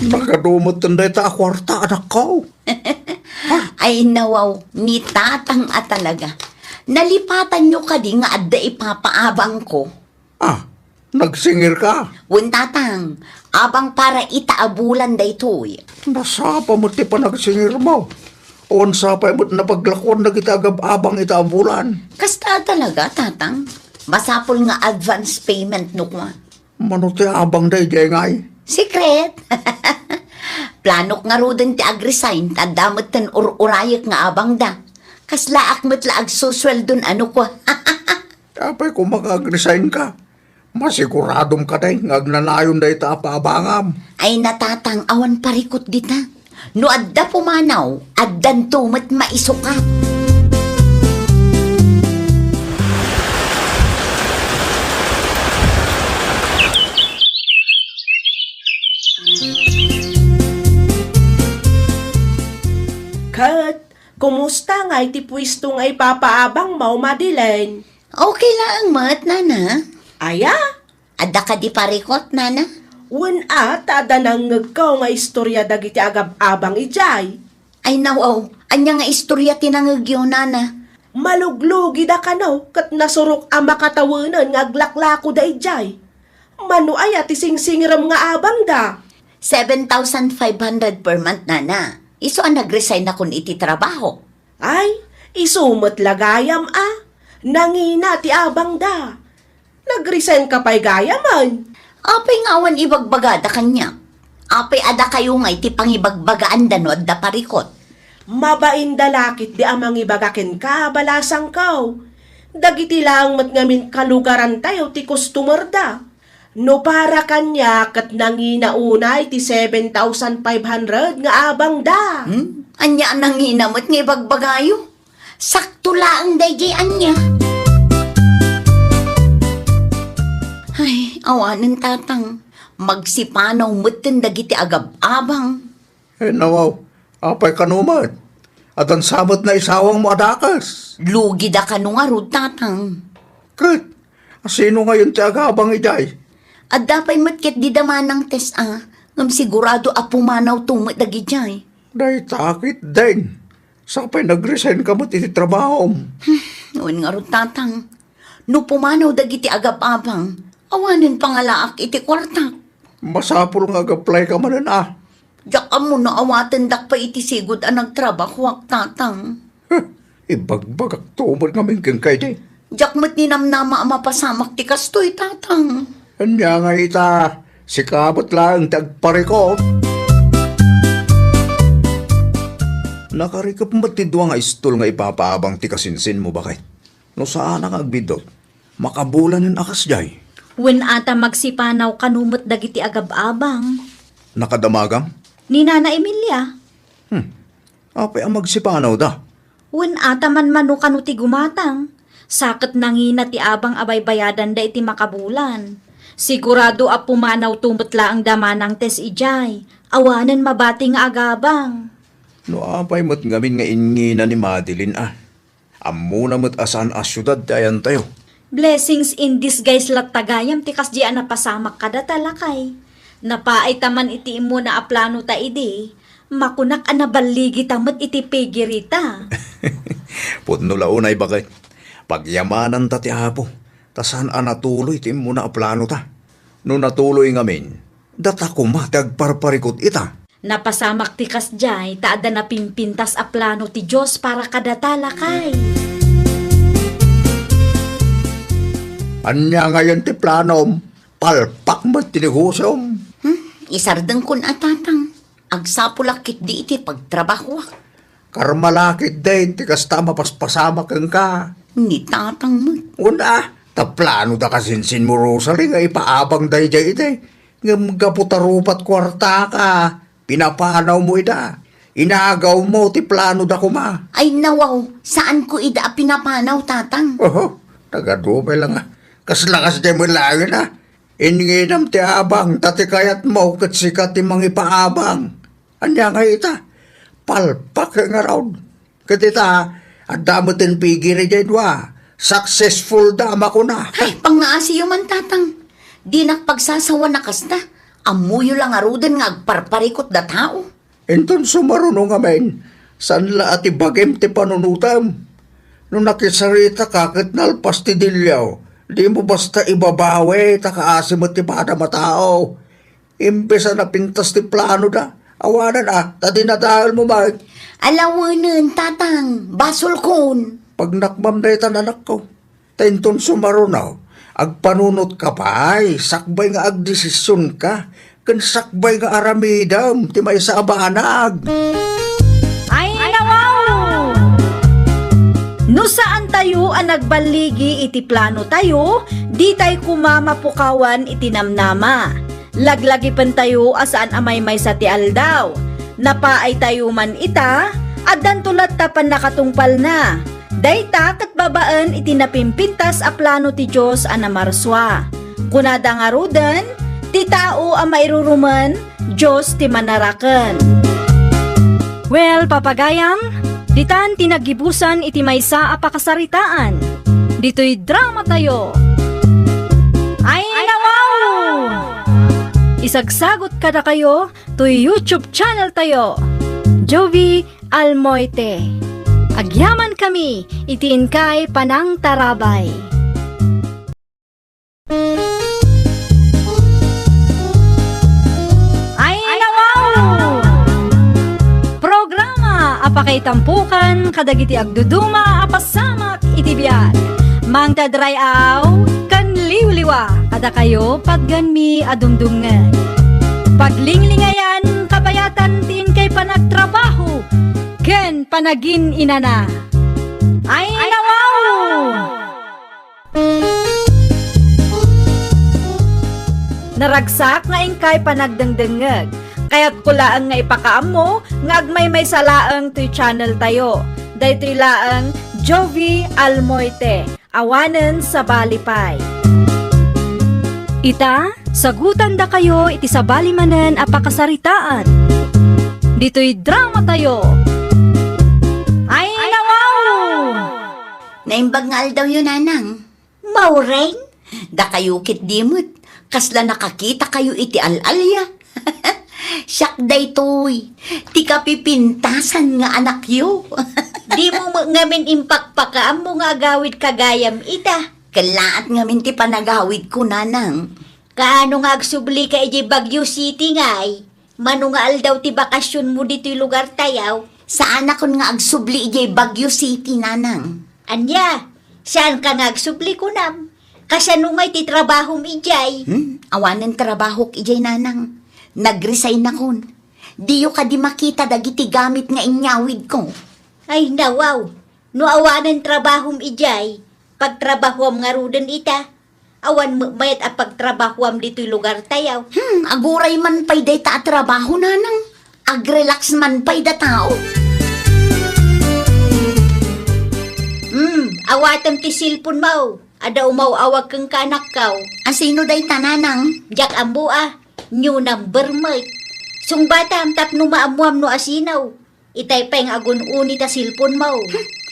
Nagadu metten dayta a kuarta, anakko. Ay, nawaw, ni tatang a talaga. Nalipatanyo kadi nga adda ipapaabangko? Ah, nagsingirka? Wen, tatang, abang para ita a bulan daytoy. Nasapa met ti panagsingirmo. Awan sapay met napaglakuan dagiti agab-abang ita a bulan. Kasta talaga, tatang. Masapul nga advance payment no kua. Mano ti abang daydiay ngay? Secret. Planok ngaruden ti ag-resign, ta adda metten ur-urayek nga abangda. Kaslaak met la agsusueldon a no kua. Apay koma nga ag-resign ka? Masiguradom kadi nga agnanayon dayta a paabangam. Ay, natatang, awan parikut dita. No adda pumanaw, addanto met maisukat. Ket, kumusta ngay ti puesto nga ipapaabangmo, Madeline? Okay laeng met, nana. Aya? Adda kadi parikut, nana? Wen a, ta adda nangngegko nga istoria dagiti agab-abang idiay. Ay, nawaw, ania nga istoria ti nangngegyo, nana? Maluglugida kano ket nasurok a makatawenen nga aglaklakoda idiay. Mano aya ti singsingirem nga abangda? Seven thousand five hundred per month, nana. Isu a nag-resignakon iti trabaho. Ay, isu met la gayam a. Nangina ti abangda. Nag-resignka pay gayamen. Apay nga awan ibagbagada kaniak? Apay a dakayo ngay ti pangibagbagaanda no adda parikut? Mabainda la ketdi a mangibaga kenka, balasangko. Dagiti laeng met ngamin kalugarantayo ti customerda. No para kaniak ket nangina unay ti seven thousand five hundred nga abangda. Hmm? Ania a nangina met nga ibagbagayo? Sakto laeng daydiay ania. Ay, awanen tatang. Magsipanaw metten dagiti agab-abang. Ay, nawaw, apay kano met? Addan sa met naisawangmo a dakes. Lugida kano ngarud, Tatang. Ket, asino ngayon ti agabang idiay? Adda pay met ket dida Manang Tess a, ngem sigurado a pumanawto met dagidiay. Dayta ketdin. Sapay nag-resign ka met iti trabahom. Hmm, wen ngarud, Tatang. No pumanaw dagiti agab-abang, awanen pangalaak iti kuartak. Masapul nga ag-apply ka manen a. Diak ammo no awatendak pay iti sigud a nagtrabahoak, Tatang. Huh, ibagbagakto met ngamin kenka idi. Diak met ninamnama a mapasamak ti kastoy, Tatang. Ania nga ita, sika met laeng ti agparikut. Nakarikep met ti dua nga istol nga ipapaabang ti kasinsinmo, baket. No saanak nga agbiddut, makabulanen a kasdiay. Wen ata magsipanaw kano met dagiti agab-abang. Nakadamagam? Ni Nana Emilia. Hmm. Apay a magsipanawda? Wen ata manmano kano ti gumatang. Sa ket nangina ti abang a baybayadanda iti makabulan. Sigurado a pumanawto met laeng da Manang Tess idiay. Awanen mabati nga agabang. No apay met ngamin nga ingina ni Madeline a. Ammona met a saan a siudad ti ayantayo. Blessings in disguise latta gayam ti kasdi a napasamak kadata, lakay. Napaayta man iti immuna a planota idi, makunak a naballigita met iti pigirita. Pudno la unay, baket. Pagyamananta ti Apo, ta saan a natuloy ti immuna a planota. No natuloy ngamin, data koma ti agparparikut ita. Napasamak ti kasdiay ta adda napimpintas a plano ti Dios para kadata, lakay. Ania ngayon ti planom? Palpak met ti negosyom. Hmm, isardengkon a, Tatang. Agsapulak ketdi iti pagtrabahoak. Karmalakit din ti kasta a mapaspasamak kenka. Ni Tatang met. Una, ta plano da kasinsinmo, Rosalie, nga ipaabang daydiay idi. Ngem gapu ta rupat kuartaka, pinapanawmo ida. Inagawmo ti plano da koma. Ay, nawaw, saanko ida a pinapanaw, Tatang. Oho, nagadu pay lang a. Kasla kasdiay met laengen a. Inginam ti abang, ta ti kayatmo ket sika ti mangipaabang. Ania nga ita? Palpak ngarud. Ket ita, adda met ti pigiri diay dua. Successful da a makuna. Ay, pangngaasiyo man, Tatang. Dinak pagsasawan a kasta. Ammoyo la ngaruden nga agparparikut da tao. Inton sumaruno ngamin, saan la a ti bagim ti panunotem. No nakisarita ka ket nalpas ti dilio, dimo basta ibabawi ta kaasi met ti padam a tao. Imbes a napintas ti plano da, awanan a, ta dinadaelmo met. Alawenen, Tatang, basolkon. Pagnakmam daytan, anakko. Ta inton sumaruno, agpanunotka pay, sakbay nga agdesisionka, ken sakbay nga aramidem ti maysa a banag. Ay, nawaw! No saantayo a nagballigi iti planotayo, ditay koma mapukawan iti namnama. Laglagipentayo a saan a maymaysa ti aldaw. Napaaytayo man ita, addanto latta pannakatungpalna. Dayta ket babaen iti napimpintas a plano ti Dios a namarsua. Kunada ngaruden, ti tao a mairurumen, Dios ti manaraken. Well, papagayam, ditan ti naggibusan iti maysa a pakasaritaan. Ditoy dramatayo. Ay, nawaw! Isagsagot kadakayo toy YouTube channel tayo, Jovi Almoite. Agyamankami iti inkay panangtarabay. Ay, nawaw! Programa a pakaitampokan kadagiti agduduma a pasamak iti biag. Mangted ray-aw ken liwliwa kadakayo patgenmi a dumdumngeg. Paglinglingayan, kabayatan ti inkay panagtrabaho ken panagin-inana. Ay, nawaw! Naragsak nga inkay panagdengdengngeg. Kayatko laeng nga ipakaammo nga agmaymaysa laeng toy channel tayo. Daytoy laeng Jovi Almoite. Awanen sabali pay. Ita, sagutandakayo iti sabali manen a pakasaritaan. ditoy dramatayo. Ay, nawaw! Naimbag nga aldawyo, Nanang. Maureen? Dakayo ketdi met, kasla nakakitakayo iti al-alia. Siak daytoy, ti kapipintasan nga anakyo. Dimo met ngamin impakpakaammo nga agawidka gayam ita. Kellaat ngamin ti panagawidko, Nanang. Kaano nga agsublika idiay Baguio City ngay? Mano nga aldaw ti bakasionmo ditoy lugartayo? Saanakon nga agsubli idiay Baguio City, Nanang. Ania? Saanka nga agsubli, kunam? Kasano ngay ti trabahom idiay? Hmm? Awanen trabahok idiay, Nanang. Nag-resignakon. Diyo kadi makita dagiti gamit nga inyawidko? Ay, nawaw. No awanen trabahom idiay, pagtrabahuam ngaruden ita. Awan met mayat a pagtrabahuam ditoy lugartayo. Hmm, aguray man pay dayta a trabaho, Nanang. Ag-relax man pay da tao. Hmm, awatem ti cellphonemo. Adda umaw-awag kenka, anakko. Asino dayta, Nanang? Diak ammo a. New number met. Sungbatam tapno maammoam no asino. Itay pay nga agun-uni ta cellphonemo.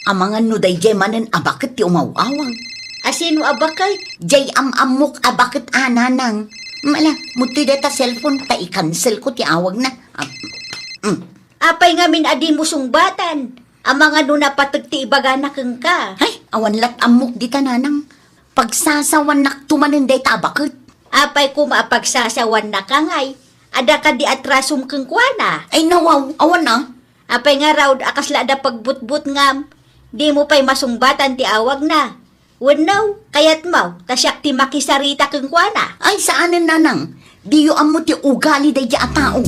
Amangan no daydiay manen a baket ti umaw-awag. Asino a baket? Diay am-ammok a baket a, Nanang. Mala, mudtoy dayta cellphone ta i-cancel ko ti awagna. Ah, mm. Apay ngamin a dimo sungbatan? Amangan no napateg ti ibagana kenka. Ay, awan lat ammok dita, Nanang. Pagsasawannakto manen dayta a baket. Apay koma a pagsasawannaka ngay? Adda kadi atrasom kenkuana? Ay, nawaw, awan a. Apay ngarud a kasla adda pagbutbutngam? Dimo pay masungbatan ti awagna? Wenno, kayatmo ta siak ti makisarita kenkuana? Ay, saanen, Nanang. Diyo ammo ti ugali daydiay a tao.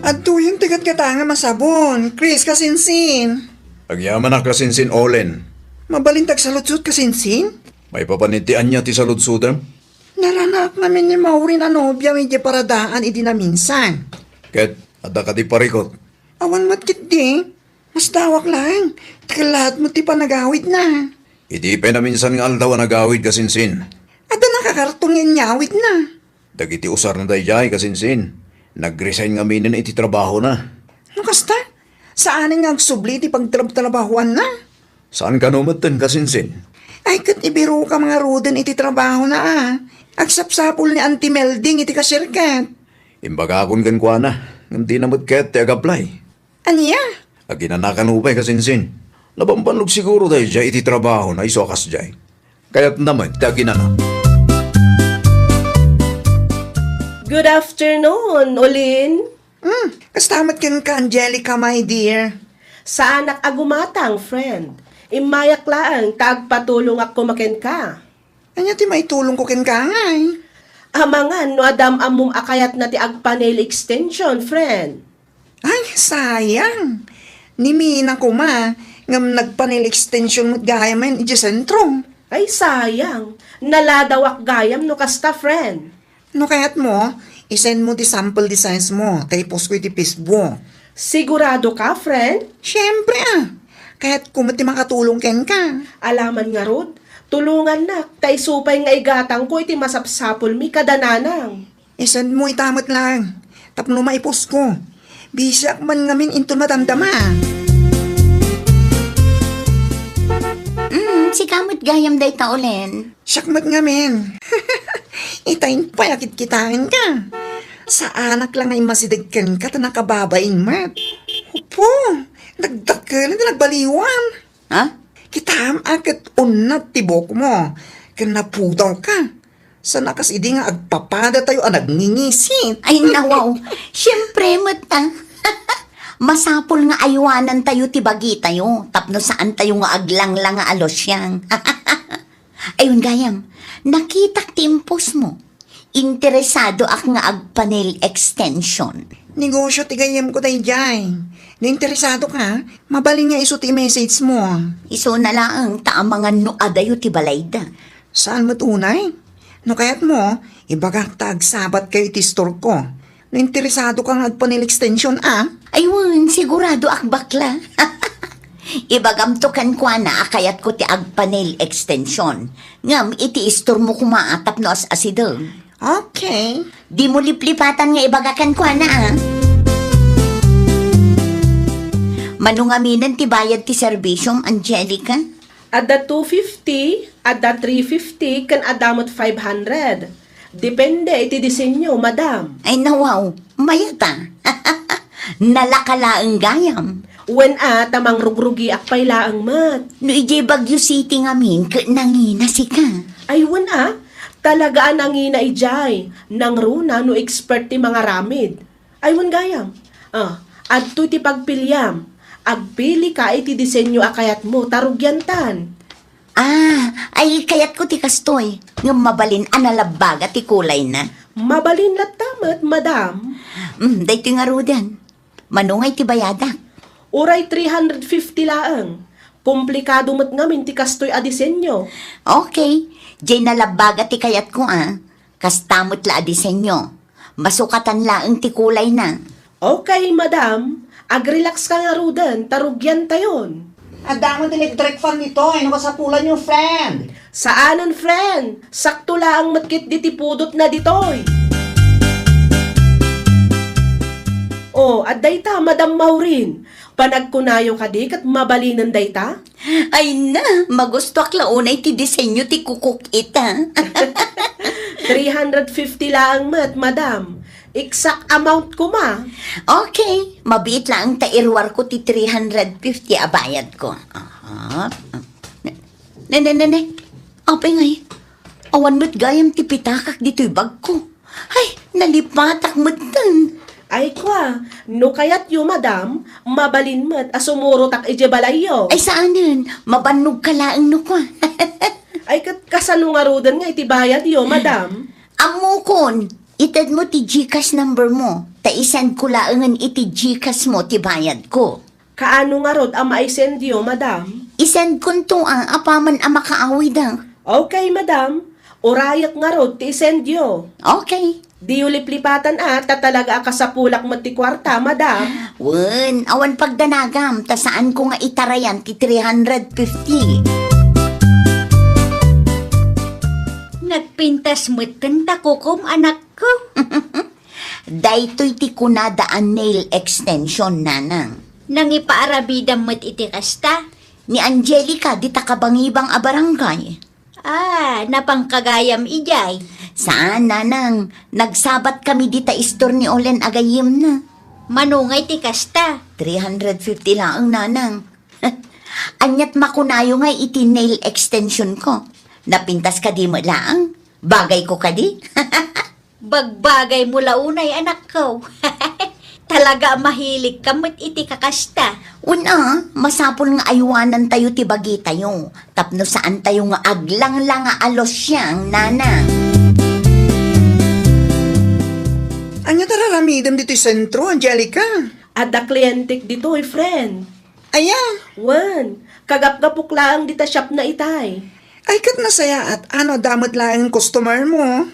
Adtoyen ti gatgatangam a sabon, Chris, kasinsin. Agyamanak, kasinsin, Olen. Mabalin ta agsaludsod, kasinsin? Maipapan iti ania ti saludsodem? Naranaak ngamin ni Maureen a nobiam idiay paradaan idi naminsan. Ket adda kadi parikut? Awan met ketdi. Masdawak laeng, ta kellaat met ti panagawidna. Idi pay naminsan nga aldaw a nagawid, kasinsin. Adda nakakarton nga inyawidna. Dagiti usarna daydiay, kasinsin. Nag-resign ngaminen iti trabahona. No kasta, saanen nga agsubli ti pagtrabtrabahoanna? Saan kano metten, kasinsin? Ay, ket ibirokam ngaruden iti trabahona a. Agsapsapul ni Auntie Melding iti cashier ket. Imbagakon kenkuana, ngem dina met kayat ti ag-apply. Ania? Aginanakano pay, kasinsin. Nabambannog siguro daydiay iti trabahona isu a kasdiay. Kayatna met ti aginana. Good afternoon, Olin. Hmm, kasta met kenka, Angelica, my dear. Saanak a gumatang, friend. Immayak laeng ta agpatulongak koma kenka. Ania ti maitulongko kenka ngay? Amangan no adda am-ammom a kayatna ti agpa-nail extension, friend. Ay, sayang. Ni Mina koma, ngem nagpa-nail extension met gayam idiay sentro. Ay, sayang. Naladawak gayam no kasta, friend. No kayatmo, i-sendmo ti sample designsmo, ta i-postko iti Facebook. Sigurado ka, friend? Siempre a. Kayatko met ti makatulong kenka. Alaman ngarud, tulongannak, ta isu pay nga igatangko iti masapsapulmi kada nanang. I-sendmo ita met laeng, tapno maipostko. Busyak man ngamin inton madamdama. Mm, sika met gayam dayta, Olen. Siak met ngamin. Ita pay a kitkitaenka. Saanak la nga immasideg kenka ta nakababain met. Apo, nagdakkel ti nagbaliwan. Ha? Kitam a ket unnat ti buokmo ken napudawka. Saan a kas idi nga agpapadatayo a nagngingisit. Ay, nawaw. Siempre met, ah. Masapul nga aywanantayo ti bagitayo tapno saantayo nga aglanglang a losyang. Ayun gayam, nakitak ti impostmo. Interesadoak nga agpa-nail extension. Negosyo ti gayyemko daydiay. No interesado ka, mabalin nga isu ti i-message mo. Isuna laeng ta amangan no adayo ti balayda. Saan met unay? No kayatmo, ibagak ta agsabatkayo iti store ko. No interesado ka nga agpa-nail extension, a? Ay wen, siguradoak bakla. Ibagamto kenkuana a kayatko ti agpa-nail extension. Ngem iti istormo koma a tapno as-asideg. Okay. Dimo liplipatan nga ibaga kenkuana, a. Mano ngaminen ti bayad ti serbisyom, Angelica? Adda two fifty, adda three fifty, ken adda met five hundred. Depende iti disenyo, madam. Ay, nawaw. Mayat a. Nalaka laeng gayam. Wen a, ta mangrugrugiak pay laeng met. No idiay Baguio City ngamin, ket nangina sika. Ay, wen a. Talaga a nangina idiay. Nangruna no expert ti mangaramid. Ay, wen gayam. Ah, adtoy ti pagpiliam. Agpilika iti disenyo a kayatmo, ta rugiantan. Ah, ay, kayatko ti kastoy. Ngem mabalin a nalabbaga ti kulayna. Mabalin latta met, madam. Mm, daytoy ngaruden. Mano ngay ti bayadak? Uray three hundred fifty laeng. Komplikado met ngamin ti kastoy a disenyo. Okay. Diay nalabbaga ti kayatko, a. Kasta met la a disenyo. Masukatan laeng ti kulayna. Okay, madam. Agrelax ka ngaruden, ta rugiantayon. Adda met electric fan ditoy. Ano kasapulanyo, friend? Saanen, friend. Sakto laeng met ketdi ti pudotna ditoy. Oh, adda ita, Madam Maureen. Panagkunayo kadi ket mabalinen dayta? Ay na, magustuak la unay ti disenyo ti kukok ita. Three hundred fifty laeng met, madam. Exact amount koma. Okay, mabiit laeng ta iruarko ti three hundred fifty a bayadko. Aha. Ne, ne, ne, ne. Apay ngay, awan met gayam ti pitakak ditoy bagko. Ay, nalipatak metten. Ay, kwa, no kayatyo, madam, mabalin met a sumurotak idiay balayyo. Ay, saanen. Mabannog ka laeng no kwa. Ay, ket kasano ngaruden nga iti bayadyo, madam? Ammokon, itedmo ti GCash number mo, ta isend ko laengen iti GCash mo ti bayadko. Kaano ngarud a maisendyo, madam? Isend konto a, apaman a makaawidak. Okay, madam. Urayek ngarud ti isendyo. Okay. Diyo liplipatan a, ta talaga a kasapulak met ti kuarta, madam. Wen, awan pagdanagam, ta saanko nga itarayan ti three hundred fifty. Nagpintas metten ta kukom, anakko. Daytoy ti kunada a nail extension, nanang. Nangipaaramidam met iti kasta? Ni Angelica, dita kabangibang a barangay. Ah, napangkagayam idiay? Saan, nanang. Nagsabat kami dita istor ni Olen a gayyemna. Mano ngay ti kasta? Three hundred fifty laeng, nanang. Aniat makunayo ngay iti nail extension ko? Napintas kadi met laeng? Bagay ko kadi? Bagbagay mo la unay, anakko. Talaga a mahilig ka met iti kakasta. Wen a, masapul nga aywanantayo ti bagitayo, tapno saantayo nga aglangla nga a losyang, nanang. Ania ti ar-aramidem ditoy sentro, Angelica? Adda klientek ditoy, friend. Aya? Wen, kagapgapok laeng dita shop na itay. Ay, ket nasayaat, ano, adda met laeng customer mo?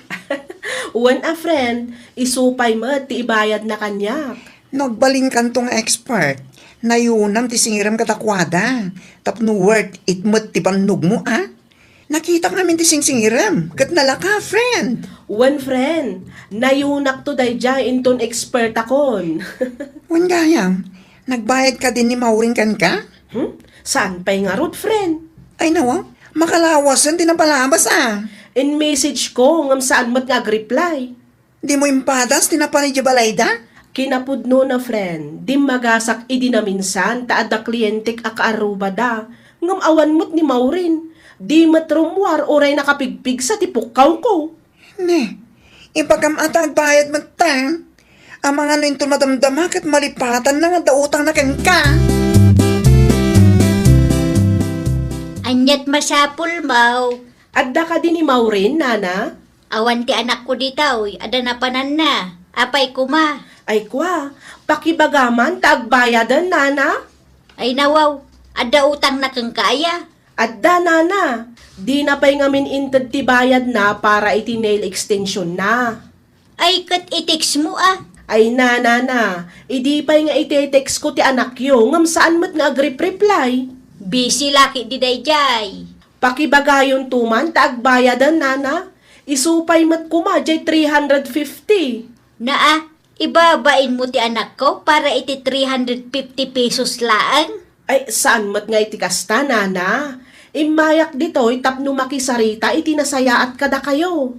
Wen a, friend, isu pay met ti ibayadna kaniak. No agbalinkanto nga expert, nayunam ti singirem kadakuada, tapno worth it met ti bannogmo, a? Nakitak ngamin ti singsingirem, ket nalaka, friend. Wen, friend, nayunakto daydiay inton expertakon. Wen gayam, nagbayad kadi ni Maureen kenka? Hmm? Saan pay ngarud, friend? Ay, nawa, makalawasen ti napalabas, a. In-message ko, ngem saan met nga agreply. Dimo impadas ti napan idiay balayda? Kinapudnona, friend, dimmagasak idi naminsan ta adda klientek a kaarrubada. Ngem awan met ni Maureen. Di met rummuar uray nakapigpigsa ti pukkawko. Ne, ibagam a ta agbayad met ta. Amangan no inton madamdama ket malipatanna nga adda utangna kenka. Aniat masapulmo? Adda kadi ni Maureen, nana? Awan ti anakko ditoy, adda napananna. Apay koma? Ay kua, pakibagaman ta agbayaden, nana? Ay nawaw, adda utangna kenka aya? Adda, nana. Dina pay ngamin inted ti bayadna para iti nail extension na. Ay, ket i-text mo, a. Ay na, nana, idi pay nga iti-text ko ti anakyo, ngem saan met nga agrep-reply. Busy la ketdi daydiay. Pakibagayonto man ta agbayaden, nana. Isu pay met koma jay three hundred fifty. Naa, ibabainmo ti anakko para iti three hundred fifty pesos laeng? Ay, saan met nga iti kasta, nana. Immayak ditoy tapno makisarita iti nasayaat kadakayo.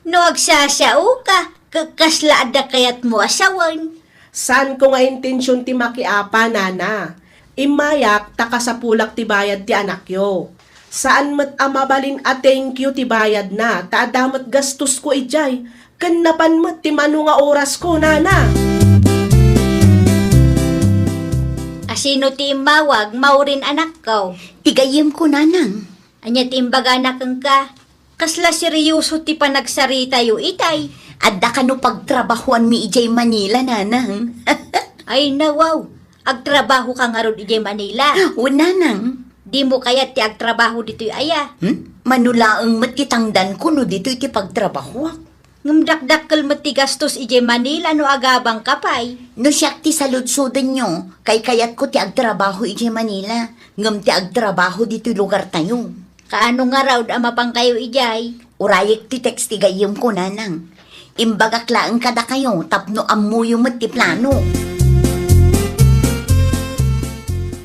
No agsasao ka, ka-, kasla adda kayatmo a sawen? Saanko nga intension ti makiapa, nana. Immayak ta kasapulak ti bayad ti anakyo. Saan met a mabalin a thank you ti bayadna, ta adda met gastosko idiay, ken napan met ti mano nga orasko, nana. Asino ti immawag, Maureen, anakko? Ti gayyemko, nanang. Ania ti imbagana kenka? Kasla seryoso ti panagsaritayo itay. Adda kano pagtrabahoanmi idiay Manila, nanang. Ay, nawaw. Agtrabaho ka ngarud idiay Manila? Wen, nanang. Dimo kayat ti agtrabaho ditoy aya? Hmm? Mano laeng met ti tangdanko no ditoy ti pagtrabahoak. Ngem dakdakkel met ti gastos idiay Manila no agabang ka pay. No siak ti saludsodenyo, kaykayatko ti agtrabaho idiay Manila. Ngem ti agtrabaho ditoy lugartayo. Kaano ngarud a mapankayo idiay? Urayek ti text ti gayyemko, nanang. Imbagak laeng kadakayo tapno ammoyo met ti plano.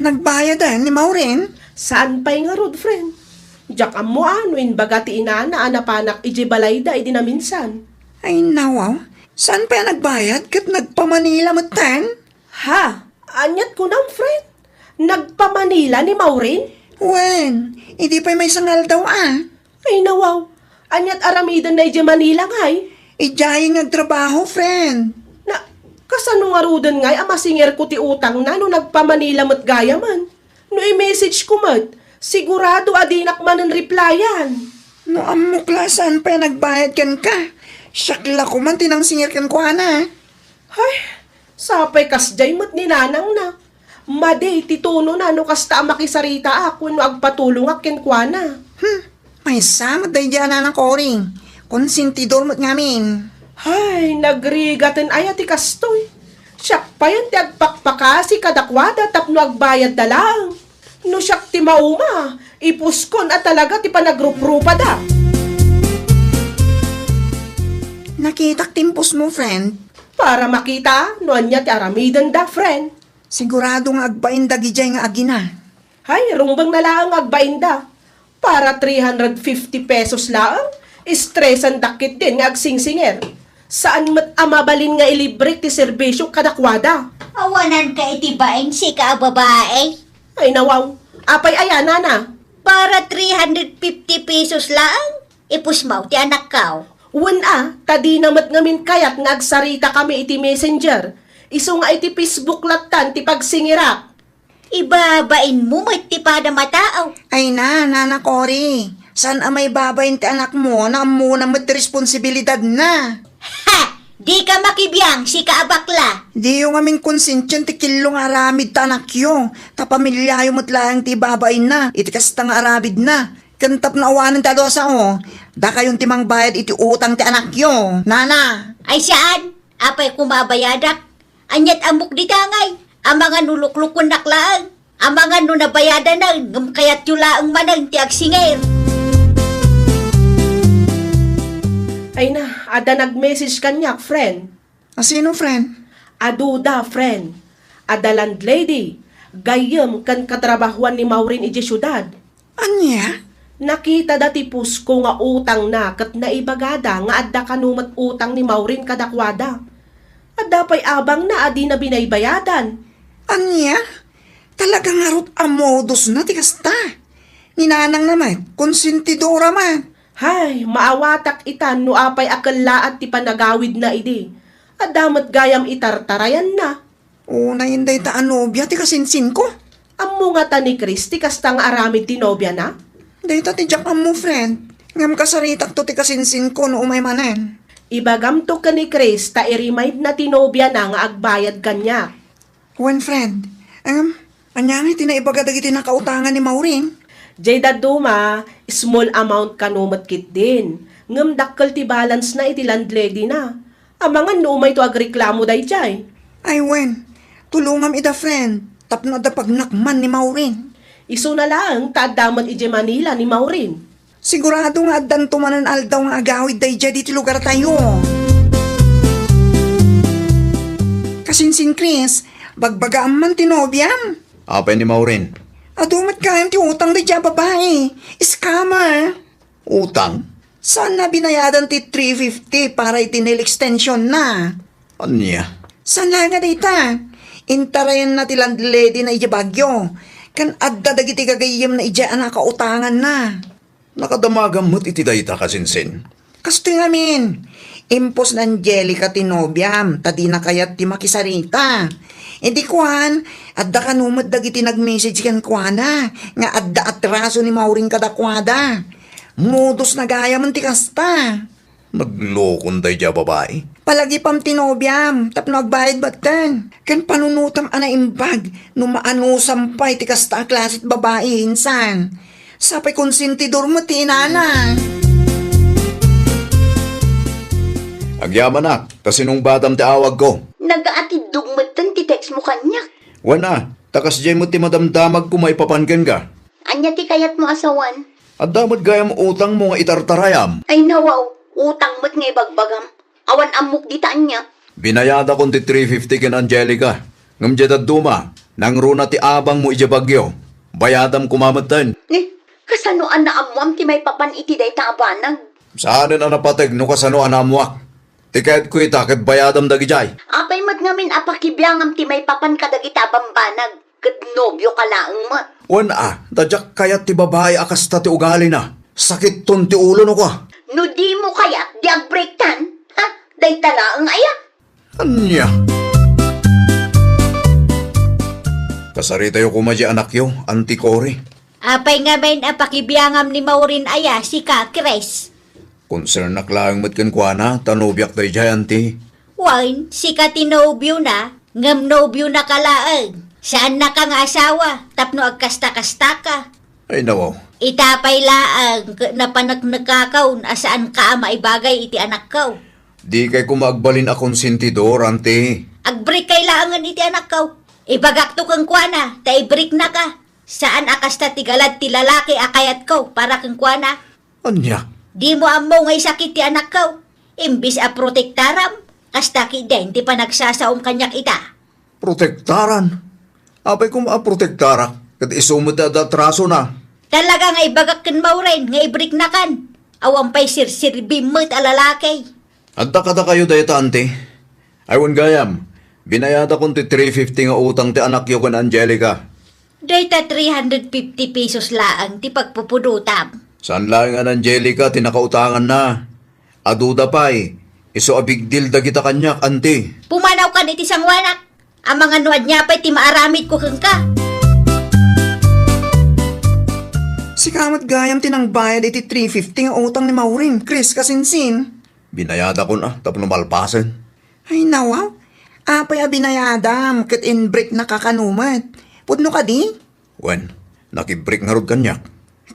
Nagbayaden ni Maureen? Saan pay ngarud, friend? Diak ammo a no imbaga ti inana a napanak idiay balayda idi naminsan. Ay, nawaw. Saan pay a nagbayad ket nagpa-Manila metten? Ha? Aniat kunam, friend? Nagpa-Manila ni Maureen? Wen, idi pay maysa nga aldaw a. Ay, nawaw. Aniat aramidenna idiay Manila ngay? Idiay nga agtrabaho, friend. Na, kasano ngaruden ngay a masingerko ti utangna no nagpa-Manila met gayamen? No i-message ko met, sigurado a dinak manen replyan. No ammok la saan pay a nagbayad kenka, siak la koman ti nangsingir kenkuana. Hay, sapay kasdiay met ni nanangna. Madi ti tonona no kasta a makisaritaak wenno agpatulongak kenkuana. Hmm, maysa met daydiay a nanang Cory. Konsentidor met ngamin. Hay, nagrigaten aya ti kastoy. Siak payen ti agpakpakasi kadakuada tapno agbayadda laeng. No siak ti mauma, ipuskon a talaga ti panagruprupada. Nakitak ti impusmo, friend. Para makita no ania ti aramidenda, friend. Sigurado nga agbain dagidiay nga agina. Hay, rumbeng na laeng nga agbainda. Para three hundred fifty pesos laeng, estresandak ketdin nga agsingsingir. Saan met a mabalin nga ilibrek ti serbisio kadakuada. Awananka iti bain, sika a babai. Ay, nawaw. Apay aya, nana? Para three hundred fifty pesos laeng, ipusmaw ti anakkaw. Wen a, ta dina met ngamin kayat nga agsaritakami iti Messenger. Isu nga iti Facebook lattan ti pagsingirak. Ibabainmo met ti padam a tao. Ay na, Nana Cory, saan a maibabain ti anakmo no ammona met ti responsibilidadna? Ha! Dika makibiang, sika a bakla! Diyo ngamin konsensien ti killo nga aramid ta anakyo, ta pamiliayo met laeng ti ibabainna iti kasta nga aramidna. Ken tapno awanen ti adu a sao, dakayon ti mangbayad iti utang ti anakyo, Nana. Ay saan? Apay koma a bayadak? Aniat ammok dita ngay? Amangan no luklukuennak laeng. Amangan no nabayadanen, ngem kayatyo laeng manen ti agsingir. Ay na, adda nag-message kaniak, friend. A sino, friend? Aduda, friend. Adda landlady, gayyem ken katrabahoan ni Maureen idiay siudad. Ania? Nakitada ti pusko nga utangna ket naibagada nga adda kano met utang ni Maureen kadakuada. Adda pay abangna a dina binaybayadan. Ania? Talaga ngarud a modusna ti kasta. Ni nanangna met, konsentidora met. Hay, maawatak ita no apay a kellaat ti panagawidna idi. Adda met gayam itartarayanna. Unayen dayta a nobia ti kasinsinko. Ammo ngata ni Chris ti kasta nga aramid ti nobiana? Dayta ti diak ammo, friend. Ngem kasaritakto ti kasinsinko no umay manen. Ibagamto ken ni Chris ta i-remind na ti nobiana nga agbayad kaniak. Wen, friend. Em, ania ngay ti naibaga dagiti nakautangan ni Maureen? Jay dadduma, small amount kano met ketdin. Ngem dakkel ti balance na iti landlady na. Amangan no umayto agreklamo daydiay. Ay wen, tulongam ida, friend, tapno adda pagnakman ni Maureen. Isuna laeng ta adda met idiay Manila ni Maureen. Sigurado nga addanto manen aldaw nga agawid daydiay ditoy lugartayo. Kasinsin, Chris, bagbagaam man ti nobiam. Apay ni Maureen? Adu met gayam ti utang daydiay a babai. Scammer. Utang? Saan na binayadan ti three fifty para iti nail extension na? Ania? Saan laeng a dayta? Intarayan na ti landlady na idiay Baguio. Ken adda dagiti gagayyem na idiay a nakautangan na. Nakadamagam met iti dayta, kasinsin? Kastoy ngamin. Impos ni Angelica ti nobiam, ta dina kayat ti makisarita. Idi kuan, adda kano met dagiti nag-message kenkuana nga adda atraso ni Maureen kadakuada. Modus na gayamen ti kasta. Naglokon daydiay a babai. Palagipam ti nobiam tapno agbayad metten. Ken panunotam a naimbag no maanusam pay ti kasta a klase ti babai, insan. Sapay konsentidor met ti inana. Agyamanak, ta sinungbatam ti awagko. Nagaatiddog metten ti text mo kaniak. Wen a, ta kasdiay met ti madamdamagko maipapan kenka. Ania ti kayatmo a sawen? Adda met gayam utangmo nga itartarayam. Ay nawaw, utang met nga ibagbagam. Awan ammok dita ania. Binayadakon ti three fifty ken Angelica. Ngem diay dadduma, nangruna ti abangmo idiay Baguio. Bayadam koma metten. Ni, kasano a naammoam ti maipapan iti dayta a banag? Saanen a napateg no kasano a naammoak. Ti kayatko ita ket bayadam dagidiay. Apay met ngamin a pakibiangam ti maipapan kadagita a bambanag? Ket nobioka laeng met. Wen a, ta diak kayat ti babai a kasta ti ugalina. Sakitton ti ulo no kua. No dimo kayat, di agbreaktan? Ha? Dayta laeng aya? Ania? Kasaritayo koma diay anakyo, Auntie Cory. Apay ngamin a pakibiangam ni Maureen aya, sika, Chris? Konsernak laeng met kenkuana, ta nobiak daydiay, Auntie. Wen, sika ti nobiona, ngem nobiona ka laeng. Saannaka nga asawa, tapno agkasta-kastaka. Ay, nawaw. Ita pay laeng ket napaneknekakon a saanka a maibagay iti anakko. Dikay koma agbalin a konsentidor, Auntie. Agbreakkay laengen iti anakko. Ibagakto kenkuana, ta ibreaknaka. Saan a kasta ti galad ti lalaki a kayatko para kenkuana. Ania? Dimo ammo nga isakit ti anakko. Imbes a protektaram, kasta ketdin ti panagsasaom kaniak ita. Protektaran? Apay koma a protektarak, ket isu met ti adda atrasona. Talaga nga ibagak ken Maureen nga ibreaknakan. Awan pay sirserbi met a lalaki. Adda kadakayo dayta, Auntie? Ay, wen gayam, binayadakon ti three fifty nga utang ti anakyo ken Angelica. Dayta three hundred fifty pesos laeng ti pagpupudotam. Saan laeng a ni Angelica ti nakautanganna. Aduda pay, isu a big deal dagita kaniak, Auntie. Pumanawkan iti sangoanak. Amangan no ania pay ti maaramidko kenka. Sika met gayam ti nangbayad iti three fifty nga utang ni Maureen, Chris, kasinsin. Binayadakon a, tapno malpasen. Ay, nawaw. Apay a binayadam, ket inbreaknaka kano met. Pudno kadi? Wen, nakibreak ngarud kaniak.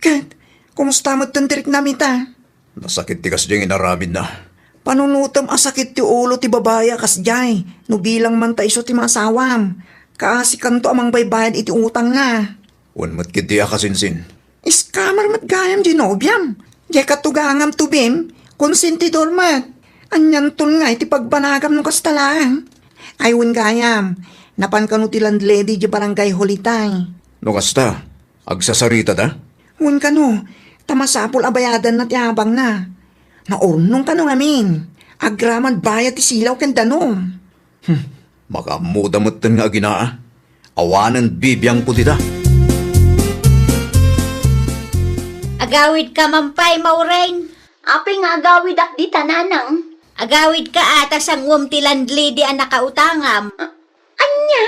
Ket, kumusta metten ti riknam ita? Nasakit ti kasdiay nga inaramidna. Panunotem a sakit ti ulo ti babai a kasdiay, no bilang man ta isu ti maasawam. Kaasikanto a mangbaybayad iti utangna. Wen met ketdi a kasinsin. Scammer met gayam diay nobiam. Diay katugangam tubim, konsentidor met. Anianton nga iti pagbanagam no kasta laeng? Ay, wen gayam, napan kano ti landlady diay barangay hall itay. No kasta, agsasaritada? Wen kano, ta masapul a bayadanna ti abangna. Naurnong kano ngamin, agraman bayad ti silaw ken danum. Hmm, makaammoda metten nga aginaa. Awanen bibiangko dita. Agawidka man pay, Maureen. Apay nga agawidak dita, nanang? Agawidka a ta sanguem ti landlady a nakautangam. A-, ania?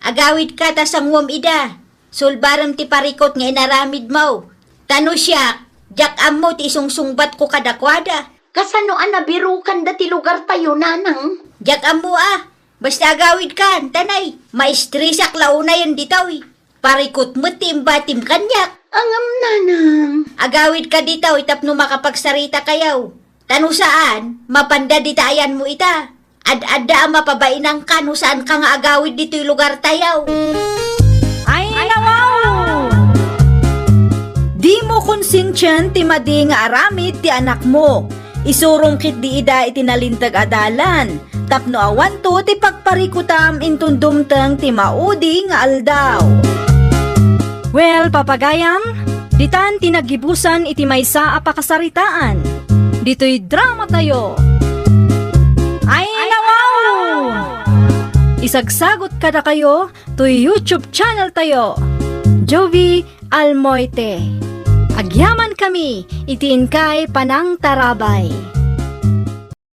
Agawidka ta sanguem ida. Sulbarem ti parikut nga inaramidmo. Ta no siak, diak ammo ti isungsungbatko kadakuada. Kasano a nabirokanda ti lugartayo, nanang? Diak ammo a. Basta agawidkan, ta nay, maistresak la unayen ditoy. Parikut met ti imbatim kaniak. Ngem, nanang. Agawidka ditoy tapno makapagsaritakayo. Ta no saan, mapanda dita ayanmo ita. Ad-adda a mapabainanka no saanka nga agawid ditoy lugartayo. Ay, nawaw! Dimo konsensian ti madi nga aramid ti anakmo. Isurom ketdi ida iti nalinteg a dalan, tapno awanto ti pagparikutam inton dumteng ti maudi nga aldaw. Well, papagayam, ditan ti naggibusan iti maysa a pakasaritaan. Ditoy drama tayo. Ay, nawaw! Isagsagot kadakayo toy YouTube channel tayo, Jovie Almoite. Agyaman kami iti inkay panangtarabay.